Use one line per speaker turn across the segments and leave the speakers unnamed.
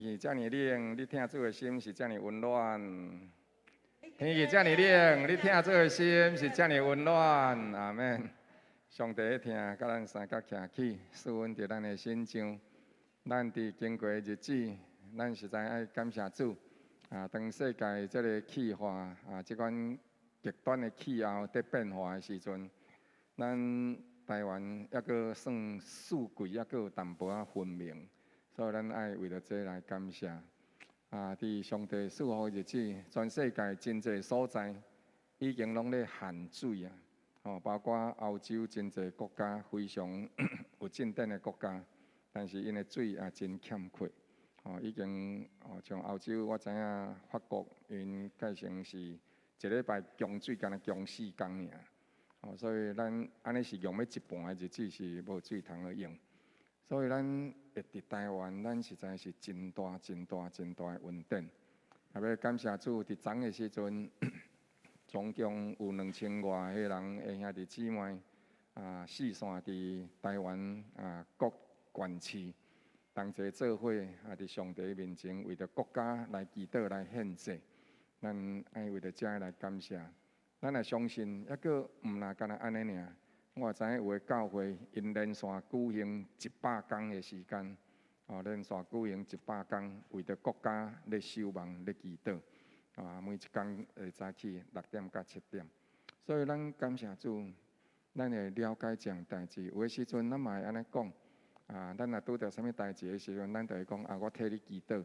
氣遮爾冷，你疼主的心是遮爾溫暖。天氣遮爾冷，你疼主的心是遮爾溫暖。阿門。上帝的疼，佮咱相佮徛起，賜恩佇咱的身上。咱佇經過的日子，咱實在愛感謝主。啊，當世界這个氣化啊，這款極端的氣候佇變化的時陣，咱台灣猶閣算四季猶閣有淡薄仔分明。所以咱愛為著這來感謝。啊，佇上帝賜福的日子，全世界真濟所在已經攏咧限水啊！吼，包括歐洲真濟國家非常有進展的國家，但是𪜶的水也真欠缺。吼，已經哦，像歐洲我知影法國𪜶改成是一禮拜供水，干焦供4工爾。吼，所以咱按呢是用欲一半的日子是無水通好用。所以咱會佇台灣，咱實在是真大、真大、真大的恩典。也欲感謝主，佇昨的時陣，總共有2000外个人的兄弟姊妹啊，四散佇台灣啊各縣市，同齊做伙啊，佇上帝面前為著國家來祈禱來獻祭。咱愛為著這來感謝。咱也相信，猶閣毋若干焦按呢爾。我知影有的教會，𪜶連續舉行100工的時間，哦，連續舉行一百工，為著國家咧守望、咧祈禱，啊，每一工會早起6點到7點。所以咱感謝主，咱會了解這項代誌。有的時陣，咱嘛會按呢講，啊，咱若拄著啥物代誌的時陣，咱就會講啊，我替你祈禱。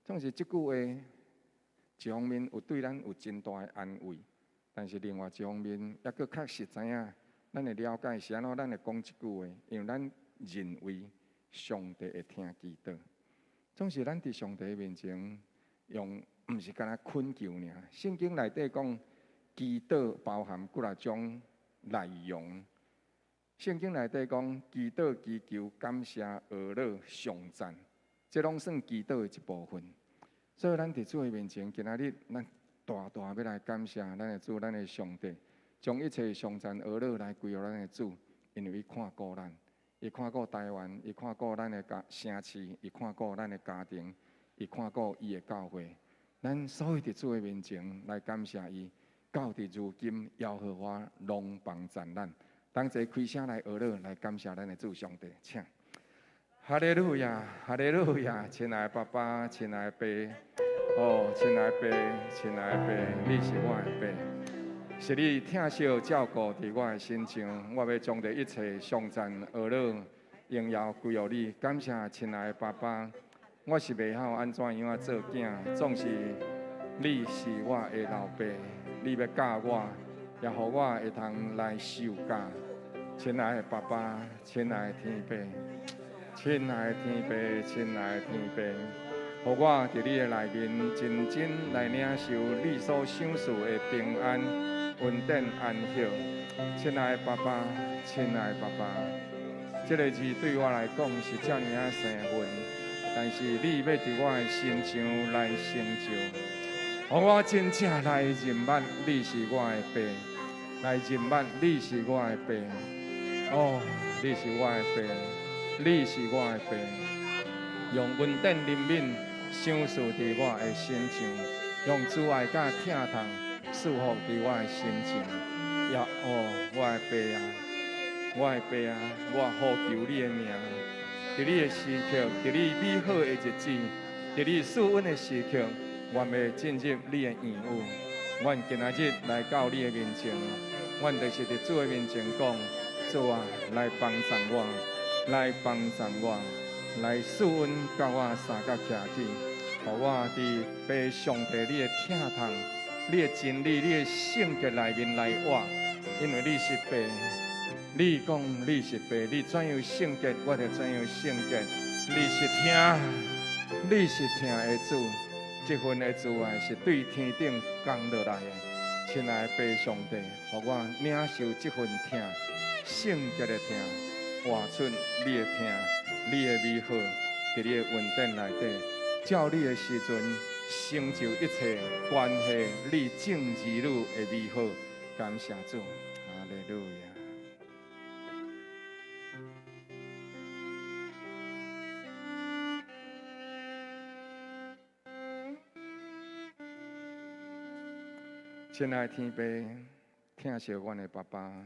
總是這句話，一方面有對咱有真大的安慰，但是另外一方面，猶閣確實知影。咱會了解是按怎，咱會講這句話，因為咱認為上帝會聽祈禱。總是咱佇上帝面前用，毋是干焦懇求爾。聖經內底講，祈禱包含幾若種內容。聖經內底講，祈禱、祈求、感謝、哀樂、頌讚，這攏算祈禱的一部分。所以咱佇主的面前，今仔日咱大大欲來感謝咱的主，咱的上帝。將一切頌讚哀樂來歸予咱的主，因為伊看顧咱，伊看顧台灣，伊看顧咱的家城市，伊看顧咱的家庭，伊看顧伊的教會。咱所以佇主的面前來感謝伊，到佇如今耶和華攏幫贊咱。同齊開聲來哀樂，來感謝咱的主上帝，請。哈利路亞，哈利路亞，親愛的爸爸，親愛的爸，哦，親愛的爸，親愛的爸，你是我的爸。是你疼惜照顧佇我的身上，我欲將這一切頌讚、哀樂、榮耀歸予你。感謝親愛的爸爸，我是袂曉按怎樣仔做囝，總是你是我的老爸，你欲教我，也予我會通來受教。親愛的爸爸，親愛的天父，親愛的天父，親愛的天父，予我佇你的內面真真來領受你所賞賜的平安、恩典、安息。親愛的爸爸，親愛的爸爸，這个字對我來講是遮爾仔生分，但是你欲佇我的身上來成就，予我真正來認捌你是我的爸，來認捌你是我的爸。哦，你是我的爸，你是我的爸，用恩典憐憫賞賜佇我的身上，用慈愛佮疼痛賜福佇我的身上。也哦，我的爸啊，我的爸啊，我呼求你的名，佇你的時刻，佇你美好的日子，佇你賜恩的時刻，願欲進入你的應許。阮今仔日來到你的面前，阮就是佇主的面前講：主啊，來幫助我，來幫助我，來賜恩佮我相佮徛起，予我佇父上帝你的疼痛、你的真理、你的聖潔內面來活，因為你是爸，你講你是爸，你怎樣聖潔，我就怎樣聖潔。你是疼，你是疼的主，這份的慈愛是對天頂降落來的。親愛的父上帝，予我領受這份疼，聖潔的疼，活出你的疼，你的美好，佇你的恩典內底，照你的時陣成就一切關係你眾兒女的美好。感謝主，哈利路亞。親愛的天父，疼惜阮的爸爸，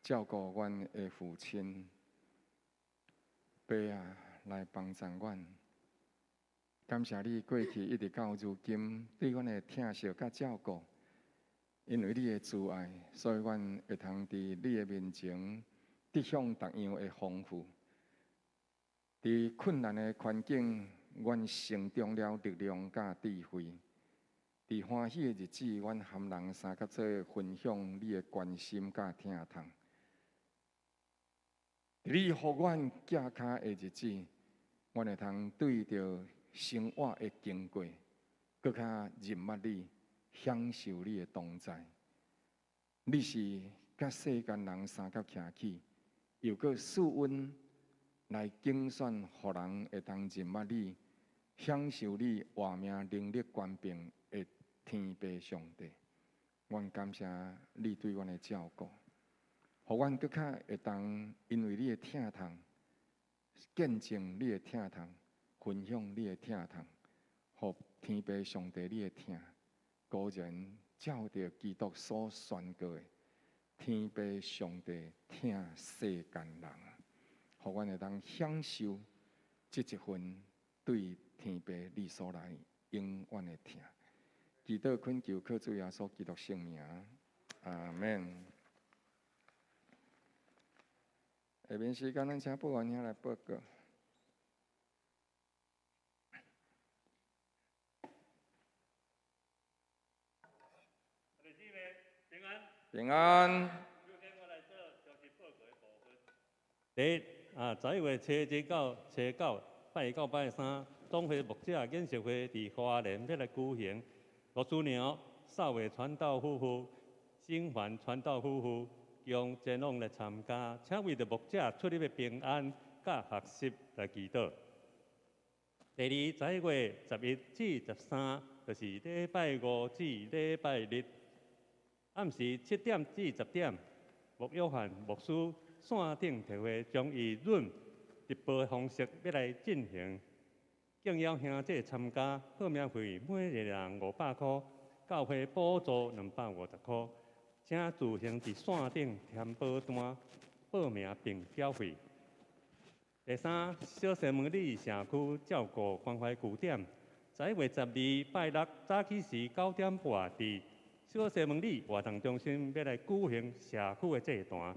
照顧阮的父親，爸啊，來幫助阮。感謝你過去一直到如今對阮的疼惜佮照顧，因為你的慈愛，所以阮會通佇你的面前得享各樣的豐富。佇困難的環境，阮成長了力量佮智慧。佇歡喜的日子，阮含人相佮做分享你的關心佮疼痛。佇你予阮寄跤的日子，阮會通對著生活的經過，閣較認捌你，享受你的同在。你是佮世間人相佮徛起，又閣賜阮來揀選，予人會當認捌你，享受你活命能力權柄的天父上帝。阮感謝你對阮的照顧，予阮閣較會當因為你的疼痛，見證你的疼痛，分享你的疼痛，予天父上帝你的疼，果然照著基督所宣告的，天父上帝疼世間人，予阮會當享受這一份對天父你所來永遠的疼。祈禱懇求靠主耶穌基督聖名，阿們。下面時間，咱請保安兄來報告。
弟姊妹平安。
平安。
首先，我來做消息報告的部分。第一，11月初一到初九，拜二到拜三，總會牧者研習會佇花蓮欲來舉行。羅師娘、少偉傳道夫婦、新環傳道夫婦將前往來參加，請為著牧者出入的平安佮學習來祈禱。第二，11月11至13，就是禮拜五至禮拜日，暗時7點至10點，牧約翰牧師線頂特會將以 Zoom 直播方式欲來進行。敬邀兄弟參加，報名費每一個人500箍，教會補助250箍，請自行佇線頂填報單報名並繳費。第三，小西門里社區照顧關懷據點，11月12拜六早起時9點半，佇小西門里活動中心欲來舉行社區的祭壇。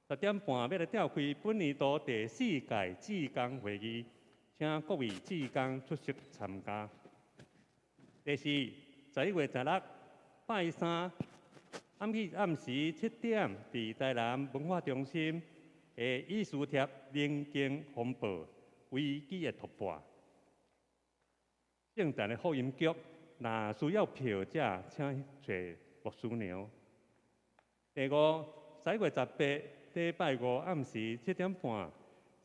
10點半欲來召開本年度第四屆志工會議。請各位志工出席參加。第四，11月16拜三，暗起暗時7點，佇台南文化中心的以斯帖寧靜風暴危機的突破。聖誕的福音劇，若需要票者，請揣牧師娘。第五，11月18禮拜五暗時7點半。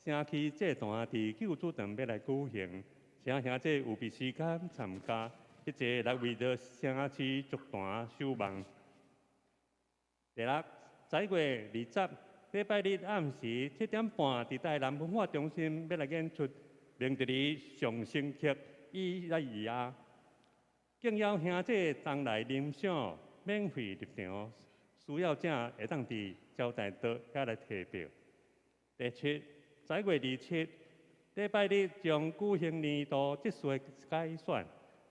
城區祭壇佇救主堂欲來舉行，請兄弟預備時間參加，彼個來為著城市築壇守望。第六，11月20禮拜日暗時7點半，佇台南文化中心欲來演出《明哲尼上升曲》以利亞。敬邀兄弟同來欣賞，免費入場，需要者會當佇招待桌遐來提票。第七，11月27禮拜日將舉行年度執事的改選，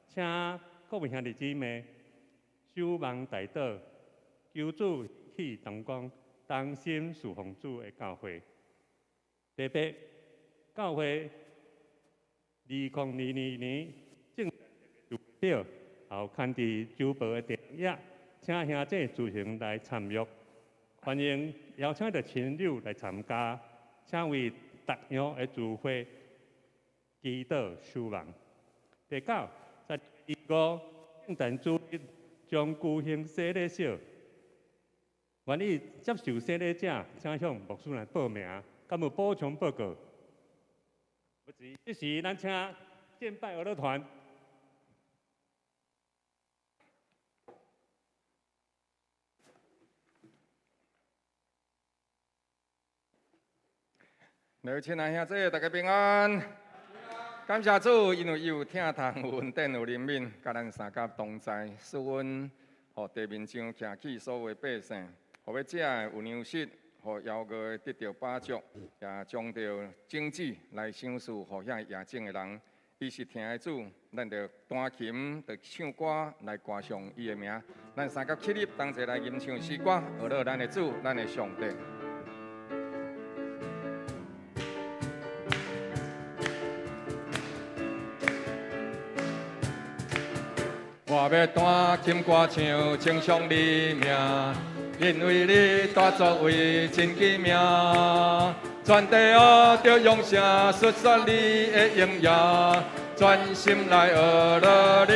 請各位兄弟姊妹守望代禱，求主去同工，同心侍奉主的教會。第八，教會2022年正表後刊佇周報的電頁，請兄弟自行來參與，歡迎邀請著親友來參加，請為逐樣的聚會祈禱守望。第九，在二五聖誕主日將舉行洗禮小，願意接受洗禮者，請向牧師來報名。敢有補充報告？這時，咱請敬拜樂團。
各位親愛兄弟，大家平安。感謝主，因為伊有疼痛、有恩典、有憐憫，佮咱相佮同在，使阮予地面上徛起所有的百姓，予欲食的有糧食，予枵餓的得著飽足，也將著種子來賞賜予遐夜種的人。伊是疼的主，咱著彈琴，著唱歌來歌頌伊的名。咱三甲起立，同齊來吟唱詩歌，呵咾咱的主，咱的上帝。我欲彈琴歌唱，稱頌你名，因為你大作為真奇妙。全地學著用聲述說你的榮耀，全心來呵咾你。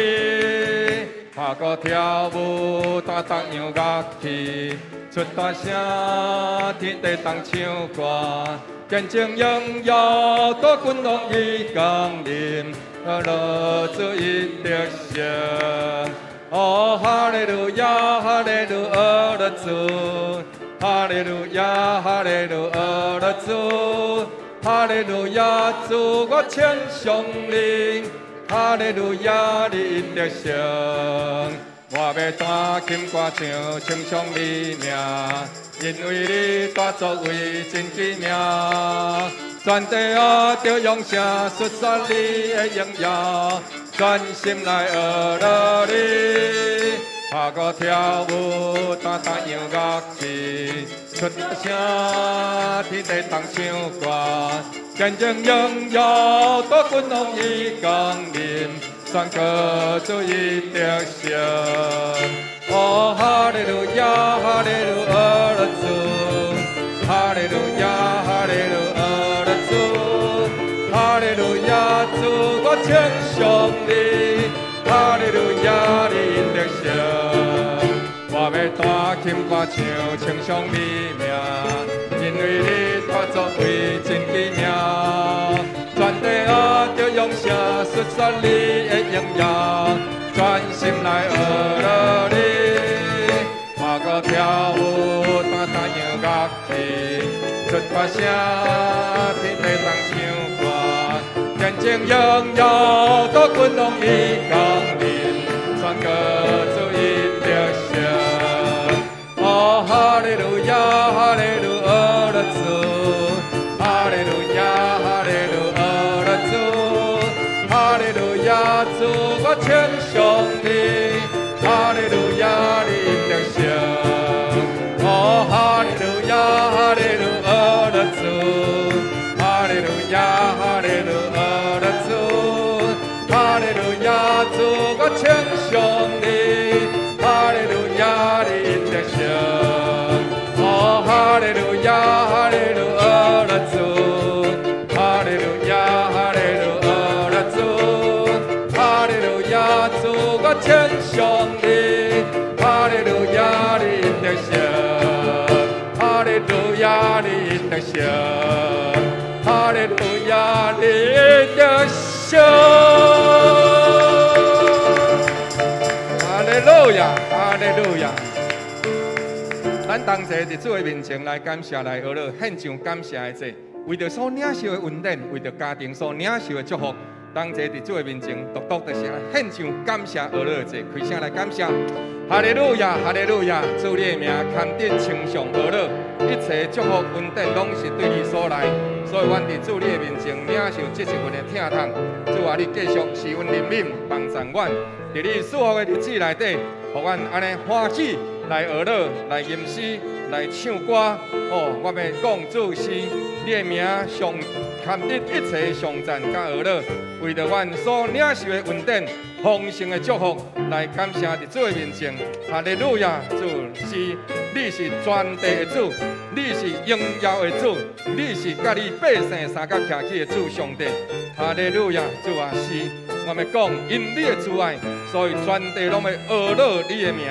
拍鼓跳舞，彈各樣樂器，出大聲，天地同唱歌，見證榮耀，大君王已降臨，呵咾主已得勝。哦，哈利路亞，哈利路亞，呵咾主。哈利路亞，哈利路亞，呵咾主，哈利路亞，主我稱頌你，哈利路亞，你得勝。我欲彈琴歌唱，稱頌你名，因為你大作為真奇妙。全地學著用聲述說你的榮耀，全心來呵咾你。拍鼓跳舞，彈各樣樂器，出大聲，天地同唱歌，見證榮耀，大君王已降臨，宣告主已得勝。哦，哈利路亞，哈利路亞，呵咾主，哈利路亞，哈利路亞，呵咾主，哈利路亞，主我稱頌你。哈利路亞，你得勝。我欲彈琴歌唱，稱頌你名，因為你大作為真奇妙。全地學著用聲述說你的榮耀，全心來呵咾你。拍鼓跳舞，彈各樣樂器，出大聲，天地同唱歌，見證榮耀，大君王已降臨，宣告主已得勝。哦，哈利路亞，哈利路亞，呵咾主，哈利路亞，哈利路亞，呵咾主，哈利路亞，主我稱頌你，哈利路亞，你得勝。哦，哈利路亞，哈利路亞，呵咾主，哈利路亞，哈利路亞，呵咾主，哈利路亞，主我稱頌你，哈利路亞，你得勝。哦，哈利路亞，哈利路亞，呵咾主，哈利路亞，哈利路亞，呵咾主，哈利路亞，主我稱頌你，哈利路亞，你得勝。哈利路亞，你得勝。哈利路亞，你得勝。哈利路亞，哈利路亞。咱同齊佇主的面前來感謝，來呵咾獻上感謝的祭，為著所領受的恩典，為著家庭所領受的祝福，同齊佇主的面前，獨獨就是來獻上感謝呵咾的祭，開聲來感謝。哈利路亞，哈利路亞，主你的名堪得稱頌呵咾，一切祝福恩典攏是對你所來，所以阮佇主你的面前領受這一份的疼痛。主啊，你繼續施恩憐憫，幫助阮，佇你賜福的日子內底，予阮按呢歡喜來呵咾，來吟詩，來唱歌。哦，我欲講主是你的名上堪得一切頌讚佮呵咾，為著阮所領受的恩典、豐盛的祝福，來感謝佇主的面前。哈利路亞，主是你是全地的主，你是榮耀的主，你是佮你百姓相佮徛起的主上帝。哈利路亞，主啊，是我欲講，因你的慈愛，所以全地攏欲呵咾你的名。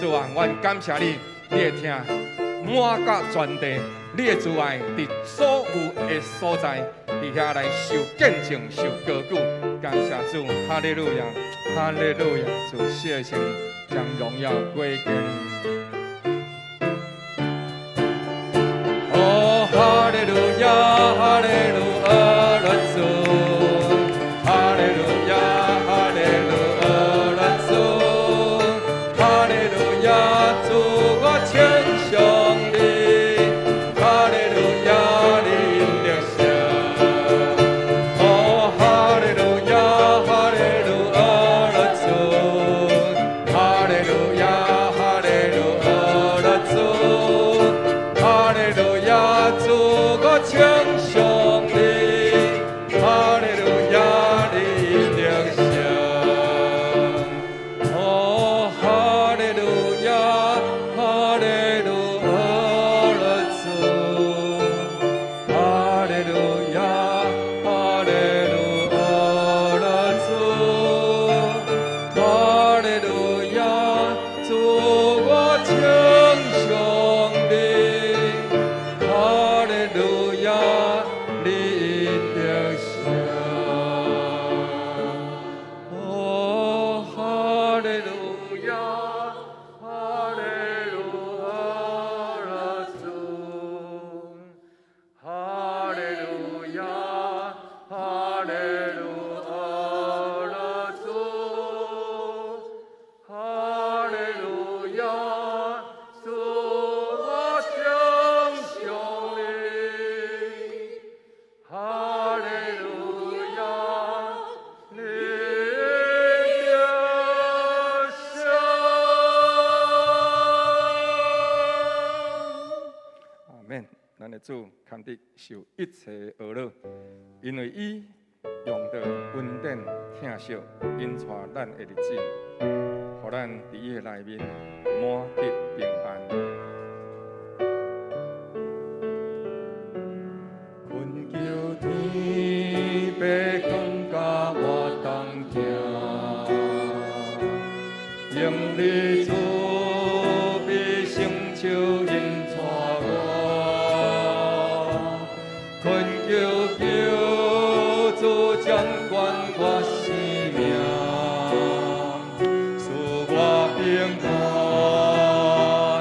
主啊，阮感謝你，你的疼滿甲全地，你的慈愛佇所有的所在，佇遐來受見證、受高舉。感謝主，哈利路亞，哈利路亞，主，謝謝你，將榮耀歸給你。哦，哈利路亞，哈利路亞，主，哈利路亞，哈利路亞，主，哈利路亞，咱的主堪得受一切呵咾，因為伊用著恩典疼惜引帶咱的日子，予咱佇伊的內面滿得平安。懇求天父光佮我同行，用你慈悲聖手引帶我，懇求救主掌管我生命，賜我平安，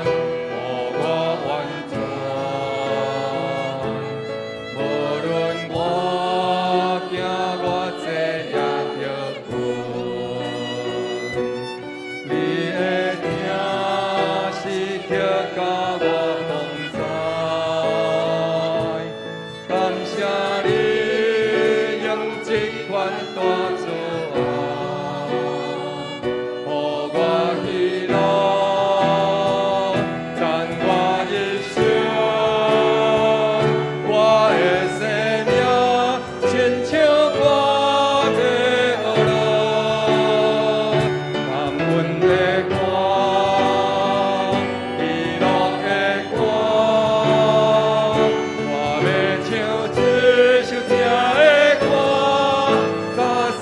予我完全。無論我行偌濟也著困，你的疼時刻佮我同在，感謝你用這款大慈愛，予我喜樂，讚我一生，我的生命親像歌的呵咾，感恩的歌，喜樂的歌，我欲唱這首疼的歌，佮世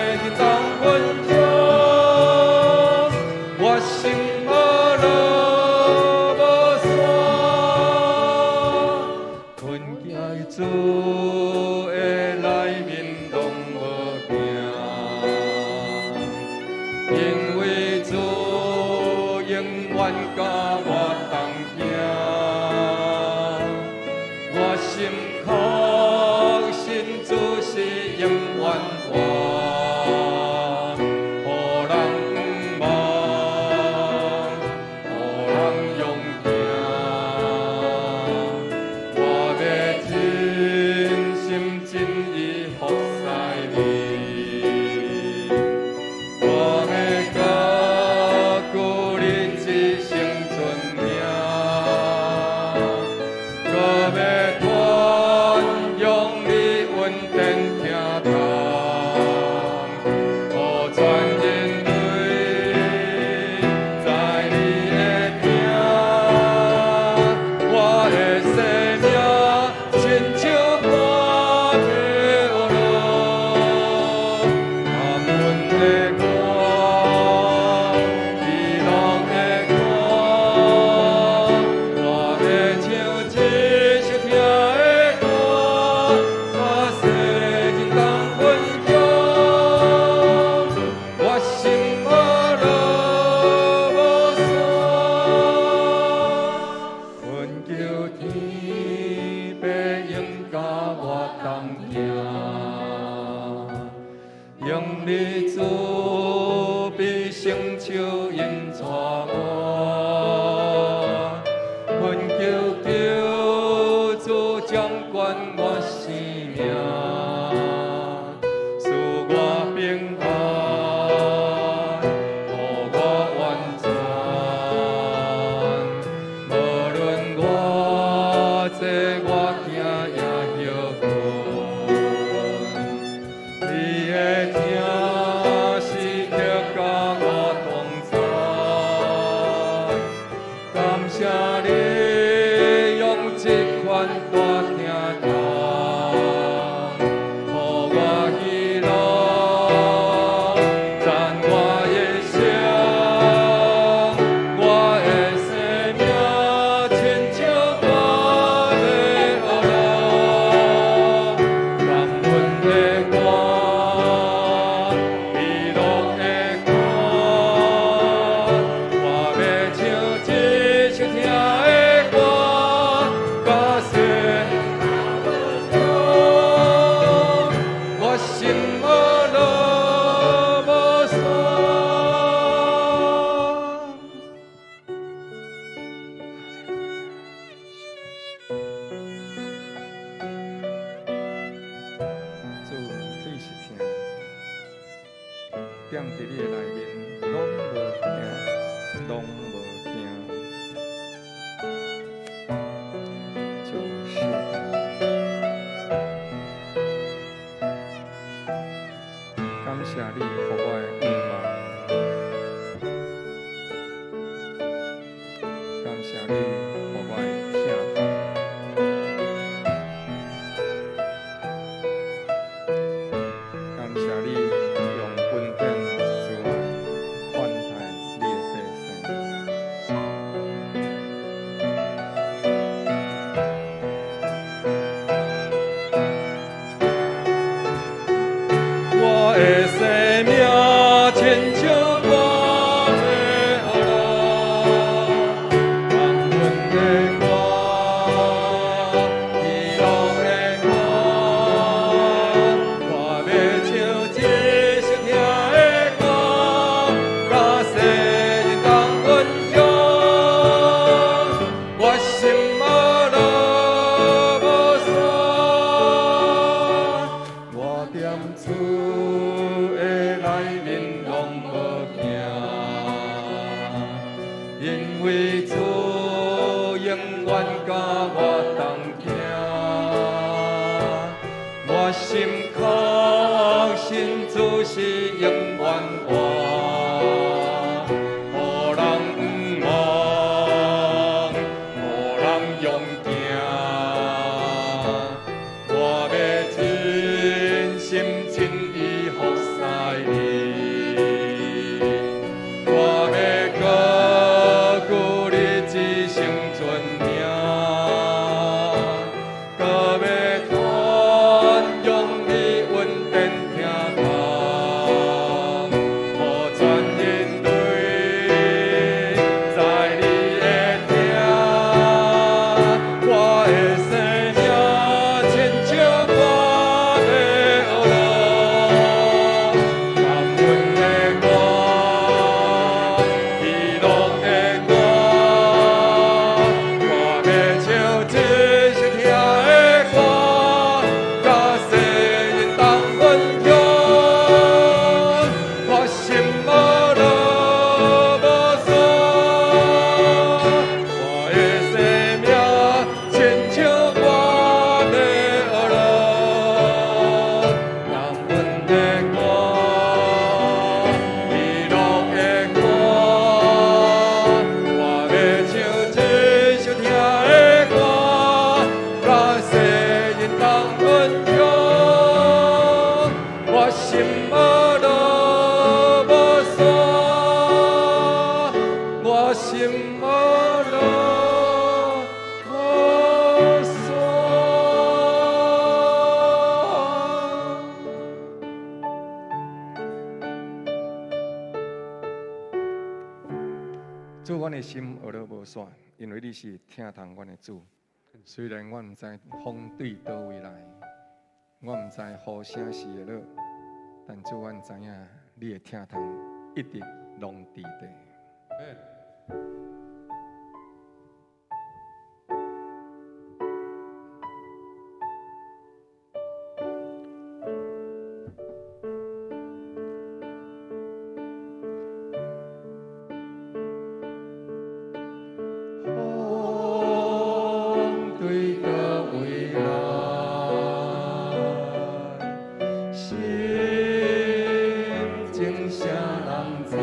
人同分享。我心呵咾無散，困行佇主的內面攏無驚，因為主永遠佮我同行。我心確信主是永遠活，予人望，予人勇行。我欲真心真意服侍你，我欲高舉你一生尊名，閣欲傳揚你恩典疼痛，予全人類知你的疼。我的生命親像歌的呵咾，感恩的歌，喜樂的歌，我欲唱這首疼的歌，佮世人同分享。我心呵咾無散，懇求天父永佮我同行，用你慈悲聖手引帶我，懇求救主掌管我生命，賜我平安，予我完全。無論我坐我行也歇睏，你的疼時刻佮我同在，感謝你用這款大疼痛，予我喜樂，讚我一生，我的生命親像歌的呵咾，感恩的歌，喜樂的歌，我欲唱這首疼的歌，佮世人分享。我心呵咾無散。主，你是疼，踮佇你的內面攏無疼，攏無驚。就謝你予我的向望，感謝你予我的疼痛，感謝你用恩典慈愛款待你的百姓。我的生命親像歌的樂，感恩的歌，喜樂的歌，我欲唱一首疼的歌，佮世人同分享。我心愛樂無散，我踮厝的內面攏無驚，因為主永遠佮我同行。我心確信主是永遠活，予人向望，予人勇行。我欲盡心盡意服侍你，我欲高舉你至聖尊名，閣欲傳揚你恩典疼痛，予全人類知你的疼。我的生命親像歌的樂，感恩的歌，喜樂的歌，我欲唱一首疼的歌，佮世人同分享。我心愛樂無散，我的生命親像歌的樂，感恩的歌，喜樂的歌，我欲唱一首疼的歌，佮世人同分享。我心愛樂無散，我心愛樂無散。主，阮的心呵樂無散，因為你是疼痛阮的主。雖然阮毋知風對佗位來，我毋知雨聲是會落，但主，阮知影你的疼痛一直攏佇咧。風對佗位來，心情啥人知？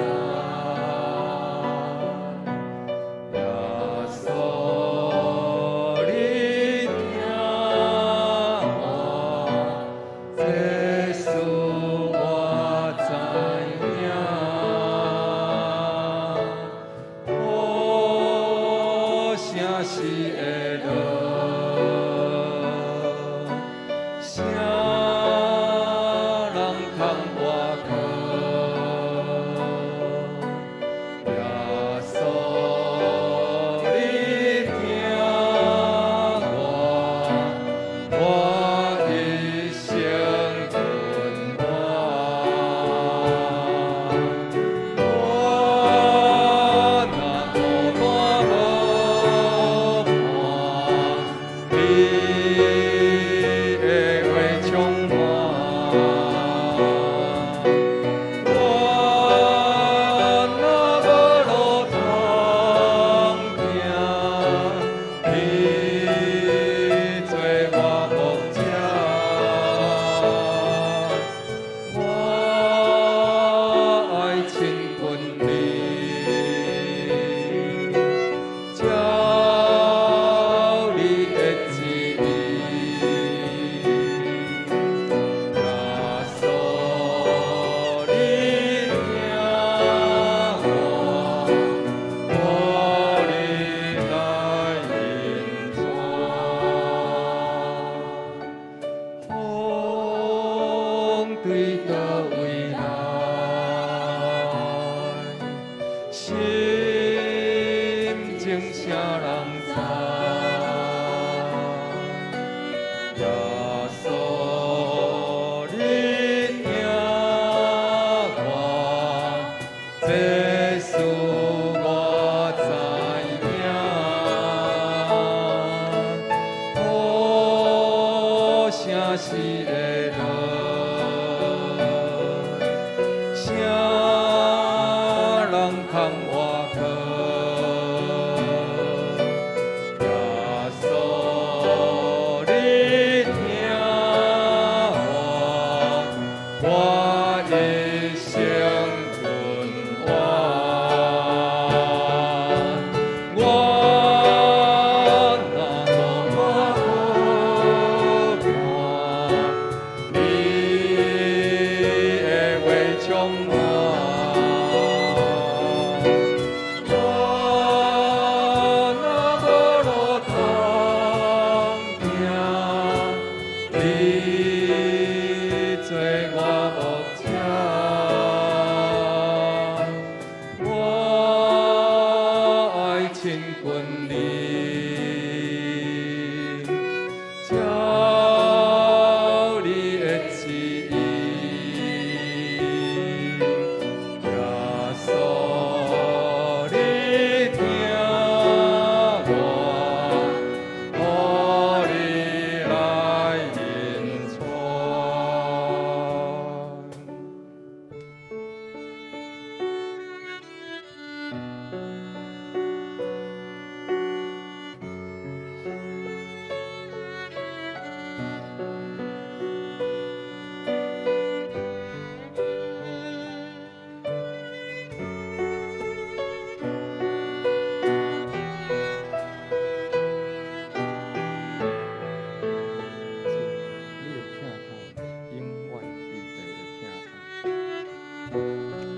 心情啥人知？耶穌，你疼我，這事我知影。雨聲是會落，啥人通倚靠？耶穌，你疼我，我一生困活。我若孤單無伴，你的話充滿。我若無路通行，你做我牧者，我愛親近你，照你的旨意。耶穌，你疼我，予你來引帶。主，你的疼痛永遠離地的疼痛，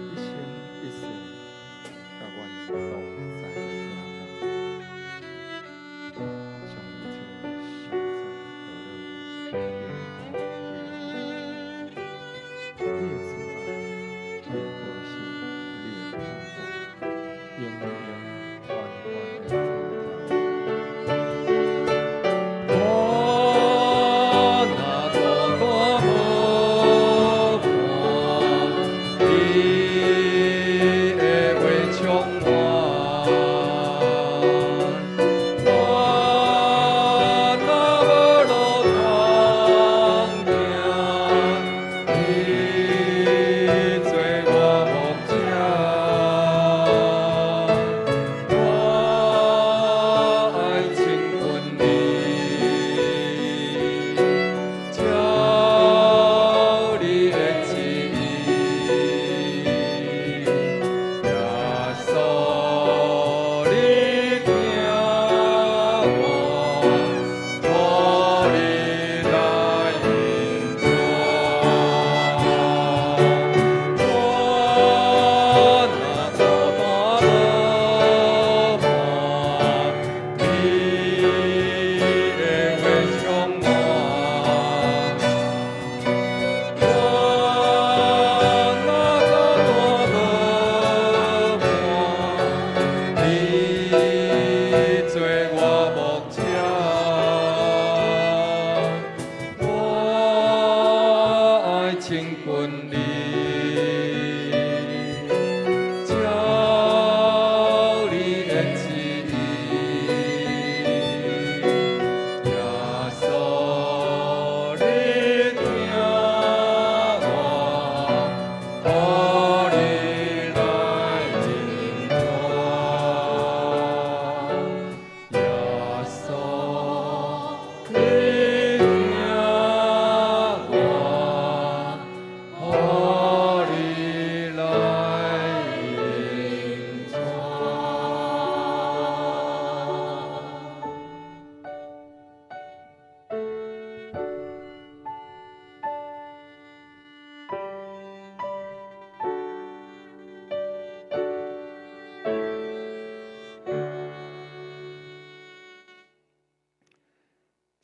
一生一世佮阮同在的疼痛，將一切賞讚得樂榮耀歸予你。你的慈愛，你的保守，你的看顧，永永遠遠的疼痛。我若孤單無伴，你的話充滿。我若無路通行，你做我牧者，我愛親近你，照你的旨意。耶穌，你疼我，予你來引帶。我若孤單無伴，你的話充滿。我若孤單無伴，你做我牧者，我愛親近你，照你的旨意。耶穌，你疼我，予你來引帶。耶穌，你疼我，予你來引帶。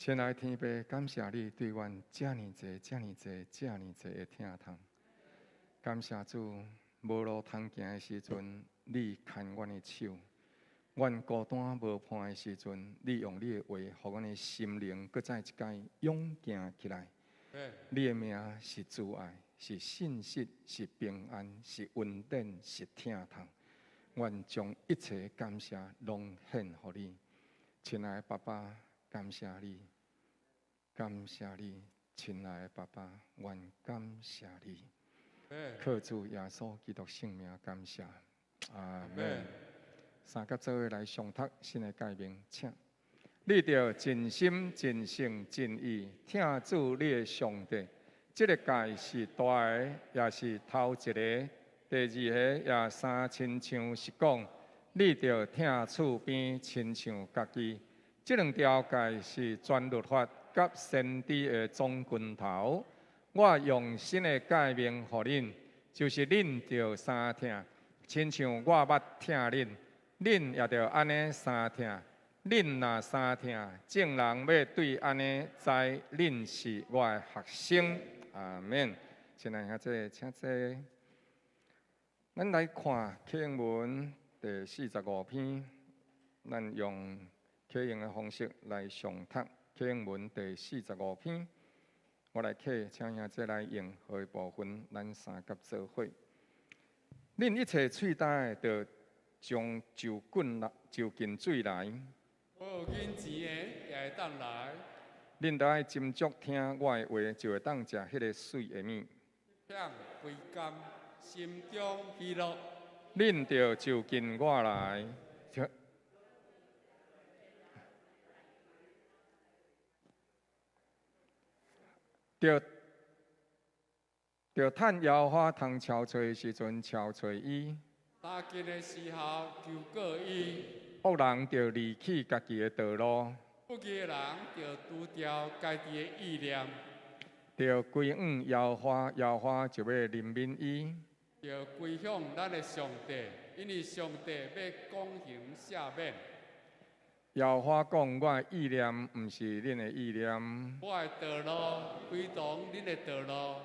親愛的天父，感謝你對阮遮爾濟、遮爾濟、遮爾濟的疼痛。感謝主，無路通行的時陣，你牽阮的手。阮孤單無伴的時陣，你用你的話，予阮的心靈閣再一擺勇健起來。你的名是慈愛，是信實，是平安，是恩典，是疼痛。阮將一切感謝攏獻予你，親愛的爸爸，感謝你，感謝你，親愛的爸爸，阮感謝你。靠主耶穌基督聖名感謝，阿門。三甲做伙來誦讀新的誡命，請你著盡心、盡性、盡意疼主你的上帝。這个誡是大的，也是頭一个。第二个也相親像是講，你著疼厝邊親像家己。這兩條誡是全律法佮先知的總根頭。我用新的誡命予恁，就是恁著相疼，親像我捌疼恁。恁也著按呢相疼，恁若相疼，眾人欲對按呢知恁是我的學生。阿門。親愛兄弟，請坐。咱來看啟應文第45篇，咱用啟應的方式來誦讀啟應文第四十五篇。我來啟，請兄弟來用好的部分，咱三甲做伙。恁一切喙焦的，著將就近來，就近水來。
無銀錢的也會當來。
恁著愛斟酌聽我的話，就會當食彼个水的物。
向肥甘，心中喜樂。
恁著就近我來。著著趁耶和華通憔悴的時陣憔悴伊。
打緊的時候求告伊。
惡人著離棄家己的道路。
不義的人著除掉家己的意念。
著歸向耶和華，耶和華就欲憐憫伊。
著歸向咱的上帝，因為上帝欲廣行赦免。
耶和華講：我的意念毋是恁的意念。
我的道路非同恁的道路。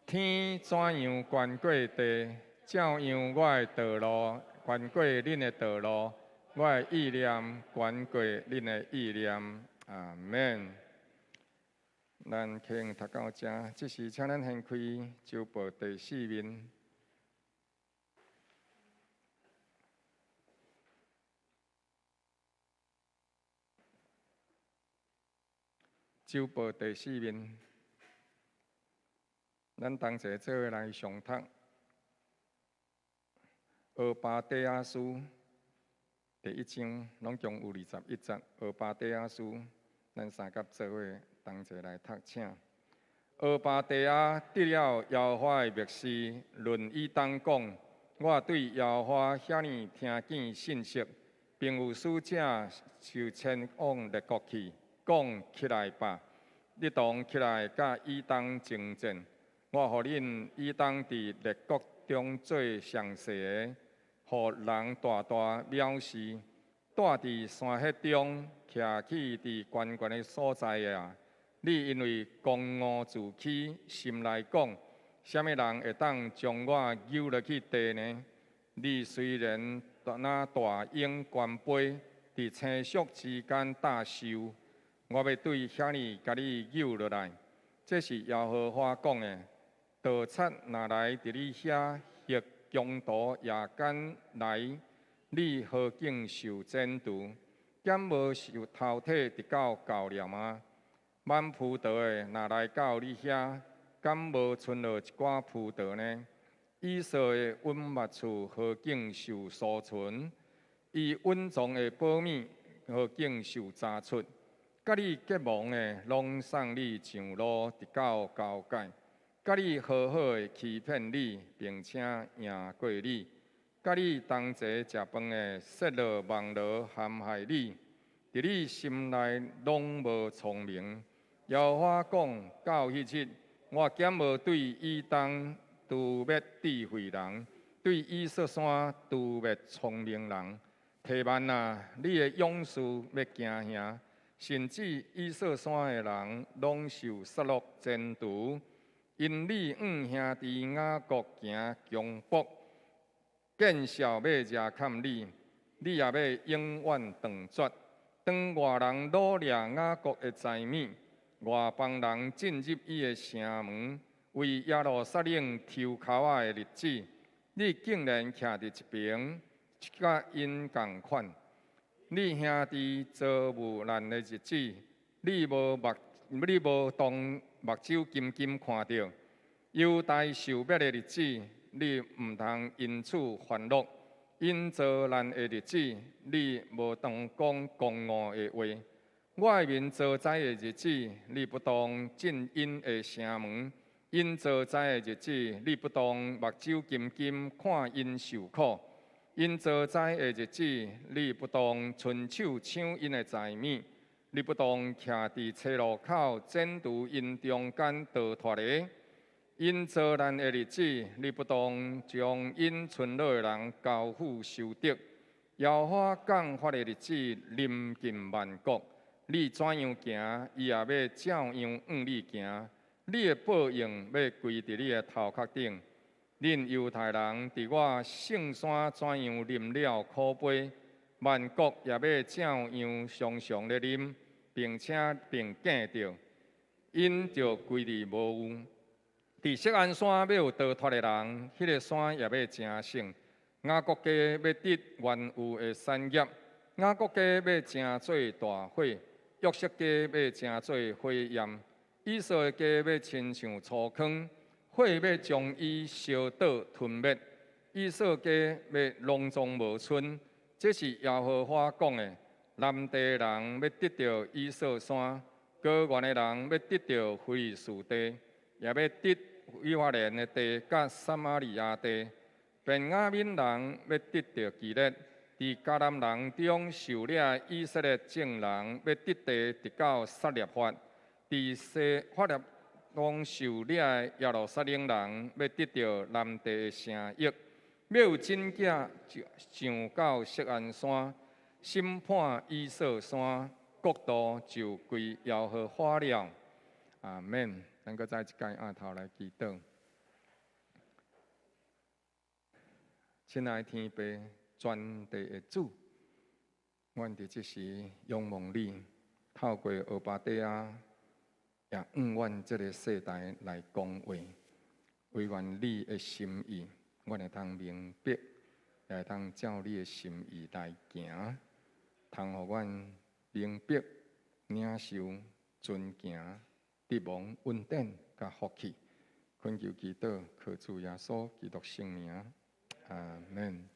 天怎樣懸過地，照樣我的道路懸過恁的道路，我的意念懸過恁的意念。阿門。咱啟用讀到這，這時請咱掀開周報第四面。周報第四面，咱同齊做伙來誦讀。俄巴底亞書第一章，攏共有21節。俄巴底亞書，咱三甲做伙同齊來讀，請。俄巴底亞得了耶和華的默示，論以東講：我對耶和華遐爾聽見信息，並有使者就前往列國去，講起來吧，你當起來佮以東爭戰。我予恁以東佇列國中做上細的，予人大大藐視。住佇山穴中，徛起佇懸懸的所在啊！你因為狂傲自欺，心內講：啥物人會當將我搝落去地呢？你雖然若大鷹懸飛，佇青宿之間搭岫，我欲對遐爾共你搝落來。這是耶和華講的。盜賊若來佇你遐，或強盜夜間來，你何竟受剪除？敢無受偷提直到夠了嗎？挽葡萄的若來到你遐，敢無賰落一寡葡萄呢？以掃的隱密處何竟受疏存？伊隱藏的寶物何竟受查出？佮你結盟的，攏送你上路，直到交界；佮你和好的欺騙你，並且贏過你；佮你同齊食飯的，設落網羅陷害你。佇你心內攏無聰明。耶和華講：到彼日，我敢無對以東除滅智慧人，對以掃山除滅聰明人。提幔啊，你的勇士欲驚嚇，甚至以掃山的人攏受殺戮剪除。因你向兄弟雅各行強暴，見笑要惹崁你，你也欲永遠斷絕。當外人擄掠雅各的財物，外邦人進入伊的城門，為耶路撒冷抽鬮仔的日子，你竟然徛佇一爿，佮𪜶仝款。你兄弟遭遇難的日子，你無當目睭金金看著。猶大受滅的日子，你毋通因此歡樂；𪜶遭難的日子，你無當講公義的話。我的民遭災的日子，你不當進𪜶的城門；𪜶遭災的日子，你不當目睭金金看𪜶受苦；𪜶遭災的日子，你不當伸手搶𪜶的財物；你不當徛佇車路口剪除𪜶中間逃脫的；𪜶遭難的日子，你不當將𪜶村落的人交付仇敵。耶和華降罰的日子臨近萬國，你怎樣行，伊也欲照樣向你行。你的報應欲歸佇你的頭殼頂。恁猶太人佇我聖山怎樣啉了苦杯，萬國也欲照樣常常咧啉，並且並見著，𪜶就歸佇無有。佇錫安山欲有逃脫的人，彼個山也欲成聖。雅各家欲得原有的產業，雅各家欲成做大火，約瑟家欲成做火焰，以掃的家欲親像粗糠，火欲將伊燒倒吞滅，以掃家欲攏總無剩。這是耶和華講的。南地人欲得著以掃山，高原的人欲得著非利士地，也欲得以法蓮的地，佮撒瑪利亞地。便雅憫人欲得著基列，佇迦南人中受掠的以色列眾人欲得地，直到撒勒法。佇西法中受掠的耶路撒冷人欲得著南地的城邑，欲有真囝上到錫安山，審判以掃山，國度就歸耶和華了。阿門。咱閣再一擺按頭來祈禱。親愛天父，全地的主，阮佇這時仰望你，透過俄巴底亞，也向阮這个世代來講話，惟願你的心意，阮會通明白，也會通照你的心意來行，通予阮明白、領受、遵行、得蒙恩典佮福氣。懇求祈禱，靠主耶穌基督聖名，阿門。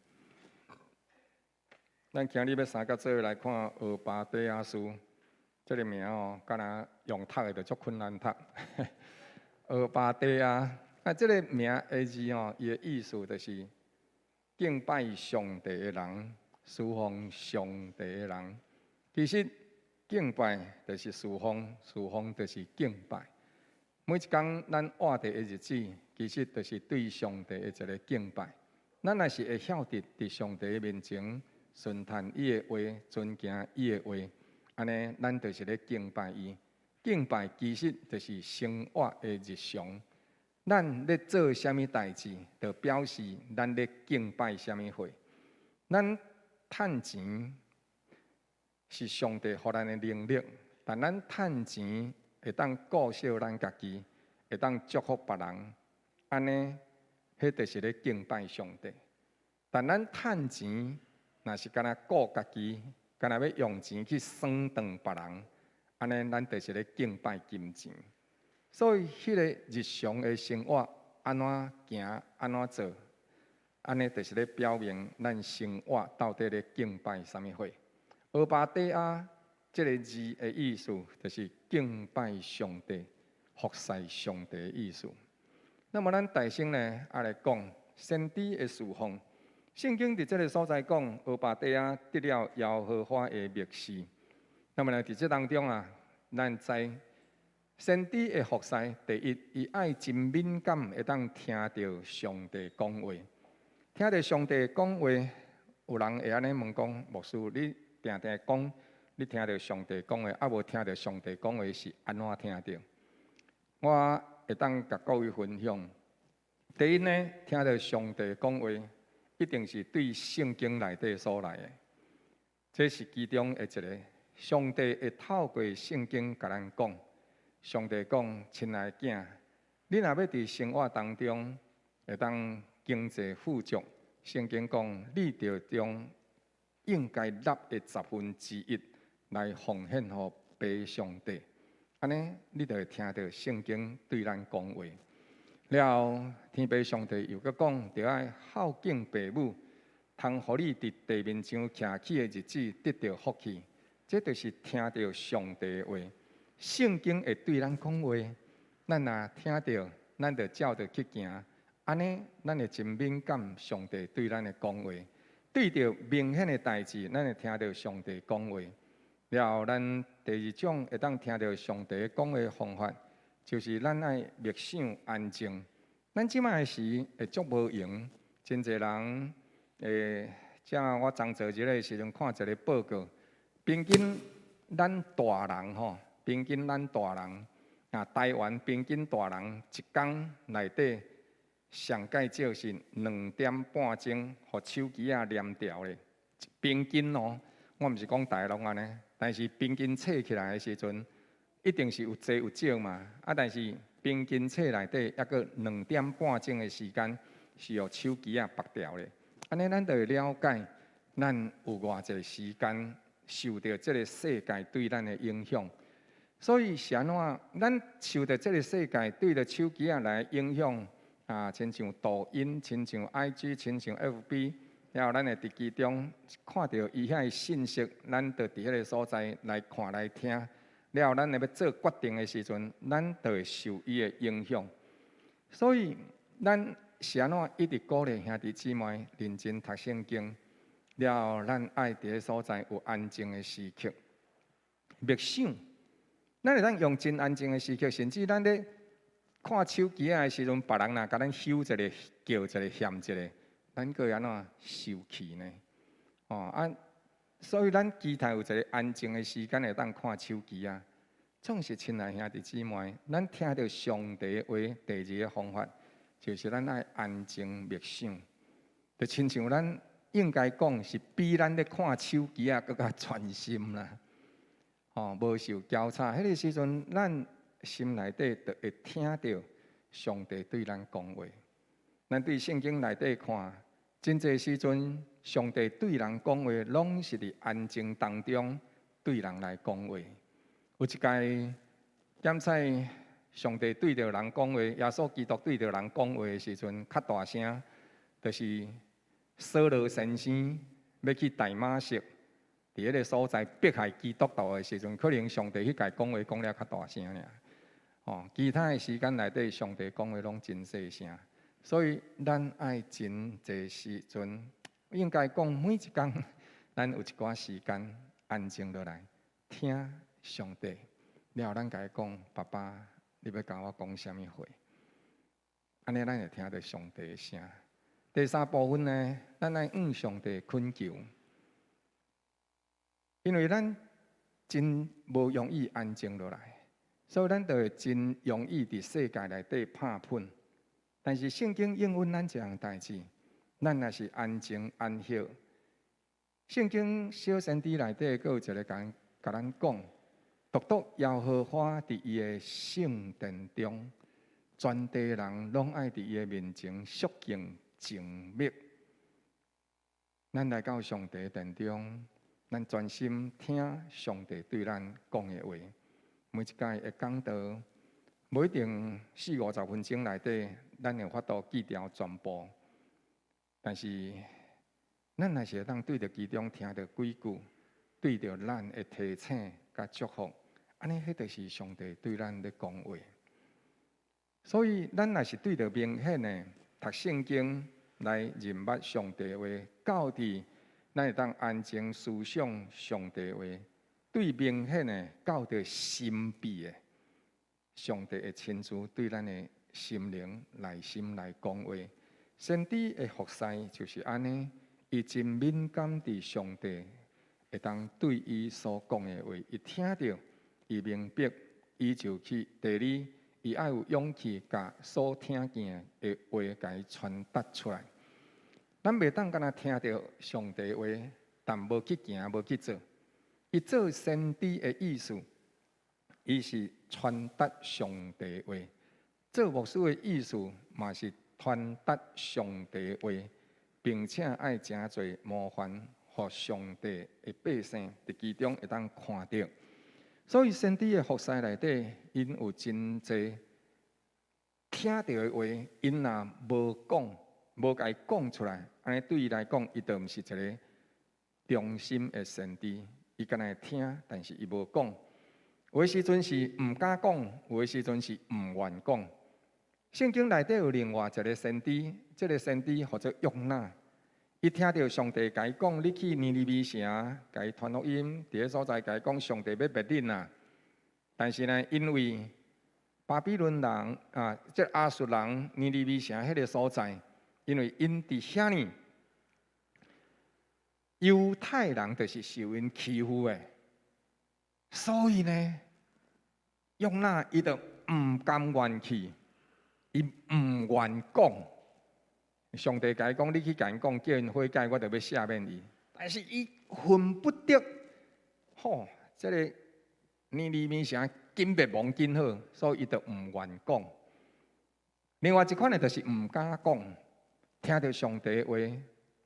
咱今日欲三佮做伙來看俄巴底亞書，這个名哦，敢若用讀的就足困難讀。俄巴底亞，啊，這个名的字哦，伊的意思就是敬拜上帝的人，侍奉上帝的人。其實敬拜就是侍奉，侍奉就是敬拜。每一工咱活著的日子，其實就是對上帝的一个敬拜。咱若是會曉得佇上帝的面前順從伊的話，遵行伊的話，按呢，咱就是咧敬拜伊。敬拜其實就是生活的日常。咱咧做啥物代誌，就表示咱咧敬拜啥物貨。咱趁錢是上帝予咱的能力，但咱趁錢會當顧惜咱家己，會當祝福別人，按呢，彼就是咧敬拜上帝。但咱趁錢，若是干焦顧家己，干焦欲用錢去損斷別人，按呢，咱就是咧敬拜金錢。所以，彼个日常的生活按怎行，按怎做，按呢就是咧表明咱生活到底咧敬拜啥物貨。俄巴底亞這个字的意思，就是敬拜上帝、服侍上帝的意思。那麼，咱大聲呢，仔來講先知的侍奉。聖經佇這个所在講，俄巴底亞得了耶和華的默示。那麼呢，佇這當中啊，咱知先知的服侍，第一，伊愛真敏感，會當聽著上帝講話。聽著上帝講話，有人會按呢問講：牧師，你定定講，你聽著上帝講話，啊無聽著上帝講話是按怎聽著？我會當共各位分享。第一呢，聽著上帝講話，一定是對聖經內底所來的。這是其中的一個。上帝會透過聖經共咱講。上帝講：親愛的囝，你若欲佇生活當中會當經濟富足，聖經講，你著將應該納的十分之一來奉獻予父上帝。按呢，你就會聽著聖經對咱講話。了後，天父上帝又閣講，著愛孝敬父母，通予你佇地面上徛起的日子得著福氣。這就是聽著上帝的話。聖經會對咱講話，咱若聽著，咱就照著去行。按呢，咱會真敏感上帝對咱的講話。對著明顯的代誌，咱會聽著上帝講話。了後，咱第二種會當聽著上帝講話的方法，就是咱愛默想安靜。咱這擺的時會足無閒，真濟人會，像我昨昨日的時陣看一个報告，平均咱大人吼，平均咱大人啊，台灣平均大人一工內底上蓋少是2點半鐘，予手機仔黏牢咧。平均哦，我毋是講逐个攏按呢，但是平均測起來的時陣，一定是有濟有少嘛。啊，但是平均冊內底抑閣2點半鐘的時間是予手機仔縛牢咧。按呢，咱就會了解，咱有偌濟時間受著這个世界對咱的影響。所以是按怎？咱受著這个世界對著手機仔來影響啊，親像抖音、親像 IG、親像 FB，了後咱會佇其中看著伊遐的信息，咱就佇彼个所在來看來聽。了後咱會欲做決定的時陣，咱就會受伊的影響。所以咱是按怎一直鼓勵兄弟姊妹認真讀聖經。了後咱愛佇个所在有安靜的時刻，默想。咱會當用真安靜的時刻，甚至咱咧看手機仔的時陣，別人若共咱翕一个、叫一个、嫌一个，咱閣會按怎生氣呢？哦啊！所以咱期待有一个安靜的時間會當看手機仔。總是親愛兄弟姊妹，咱聽著上帝的話，第二个方法就是咱愛安靜默想，就親像咱應該講是比咱咧看手機仔閣較專心啦。吼，無受攪吵，彼个時陣，咱心內底就會聽著上帝對咱講話。咱對聖經內底看，真濟時陣，上帝對人講話，攏是佇安靜當中對人來講話。有一擺檢採上帝對著人講話，耶穌基督對著人講話的時陣，較大聲，就是掃羅先生欲去大馬色，佇彼个所在迫害基督徒的時陣，可能上帝彼擺講話講了較大聲爾。哦，其他的時間內底，上帝講話攏真細聲。所以咱愛真濟時陣，應該講每一工，咱有一寡時間安靜落來聽上帝。了後咱共伊講，爸爸，你欲共我講啥物話？按呢，咱會聽著上帝的聲。第三部分呢，咱愛向上帝懇求，因為咱真無容易安靜落來，所以咱就會真容易佇世界內底拍噴。但是聖經應允咱一項代誌，咱若是安靜安息。聖經小先知內底閣有一个共共咱講，獨獨耶和華佇伊的聖殿中，全地人攏愛佇伊的面前肅靜靜默。咱來到上帝殿中，咱專心聽上帝對咱講的話。每一擺的講道，無一定四五十分鐘內底，咱有法度記牢全部。但是，咱若是會當對著其中聽著幾句，對著咱的提醒佮祝福，按呢，彼就是上帝對咱咧講話。所以，咱若是對著明顯的讀聖經來認捌上帝話，到佇咱會當安靜思想上帝話，對明顯的到著神秘的，上帝會親自對咱的心靈內心來講話。先知的服侍就是按呢，伊真敏感佇上帝會當對伊所講的話，伊聽著，伊明白，伊就去。第二，伊愛有勇氣，共所聽見的話共伊傳達出來。咱袂當干焦聽著上帝話，但無去行，無去做。伊做先知的意思，伊是傳達上帝話；做牧師的意思，嘛是傳達上帝話，並且愛誠濟模範，予上帝的百姓佇其中會當看著。所以先知的服侍內底，𪜶有真濟聽著的話，𪜶若無講，無共伊講出來，按呢對伊來講，伊就毋是一个忠心的先知。伊干焦會聽，但是伊無講。有的時陣是毋敢講，有的時陣是毋願講。聖經內底有另外一个先知，這个先知號做約拿。伊聽著上帝共伊講，你去尼尼微城，共伊傳福音，佇彼所在共伊講，上帝欲滅恁啊。但是呢，因為巴比倫人啊，這亞述人尼尼微城彼个所在，因為𪜶佇遐呢，猶太人就是受𪜶欺負的，所以呢，約拿伊就毋甘願去，伊毋願講。上帝共伊講，你去共𪜶講，叫𪜶悔改，我就欲赦免伊。但是伊恨不得，吼，這个尼尼微城緊滅亡緊好，所以伊就毋願講。另外一款呢，就是毋敢講，聽著上帝話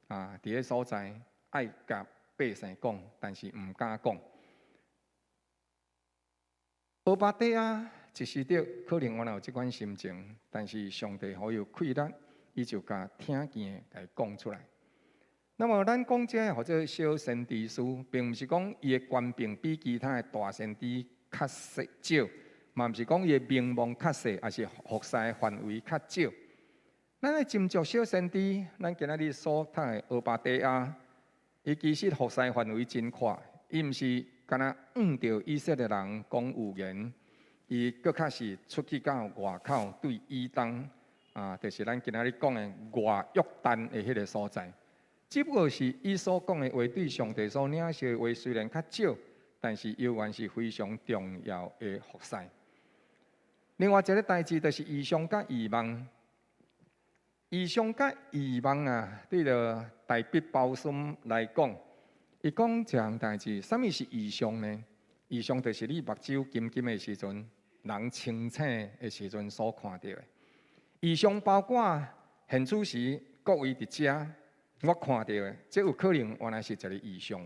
啊，佇彼所在愛共百姓講，但是毋敢講。俄巴底亞一時著可能原來有這款心情，但是上帝予伊有氣力，伊就共聽見的共伊講出來。那麼咱講這個號做小先知書，並毋是講伊的權柄比其他的大先知較少，嘛毋是講伊的名望較細，抑是服侍的範圍較少。咱來斟酌小先知，咱今仔日所讀的俄巴底亞，伊其實服侍範圍真闊，伊毋是干焦向著以色列人講預言，伊閣較是出去到外口對以東啊，就是咱今仔日講的外約旦的彼个所在。只不過是伊所講的話，對上帝所領受的話雖然較少，但是猶原是非常重要的服侍。另外一个代誌就是異象佮異夢。異象佮異夢啊，對著大衛鮑森來講，伊講一項代誌，啥物是異象呢？異象就是你目睭金金的時陣，人清醒的時陣所看著的。異象包括現此時各位佇遮，我看著的，這有可能原來是一个異象。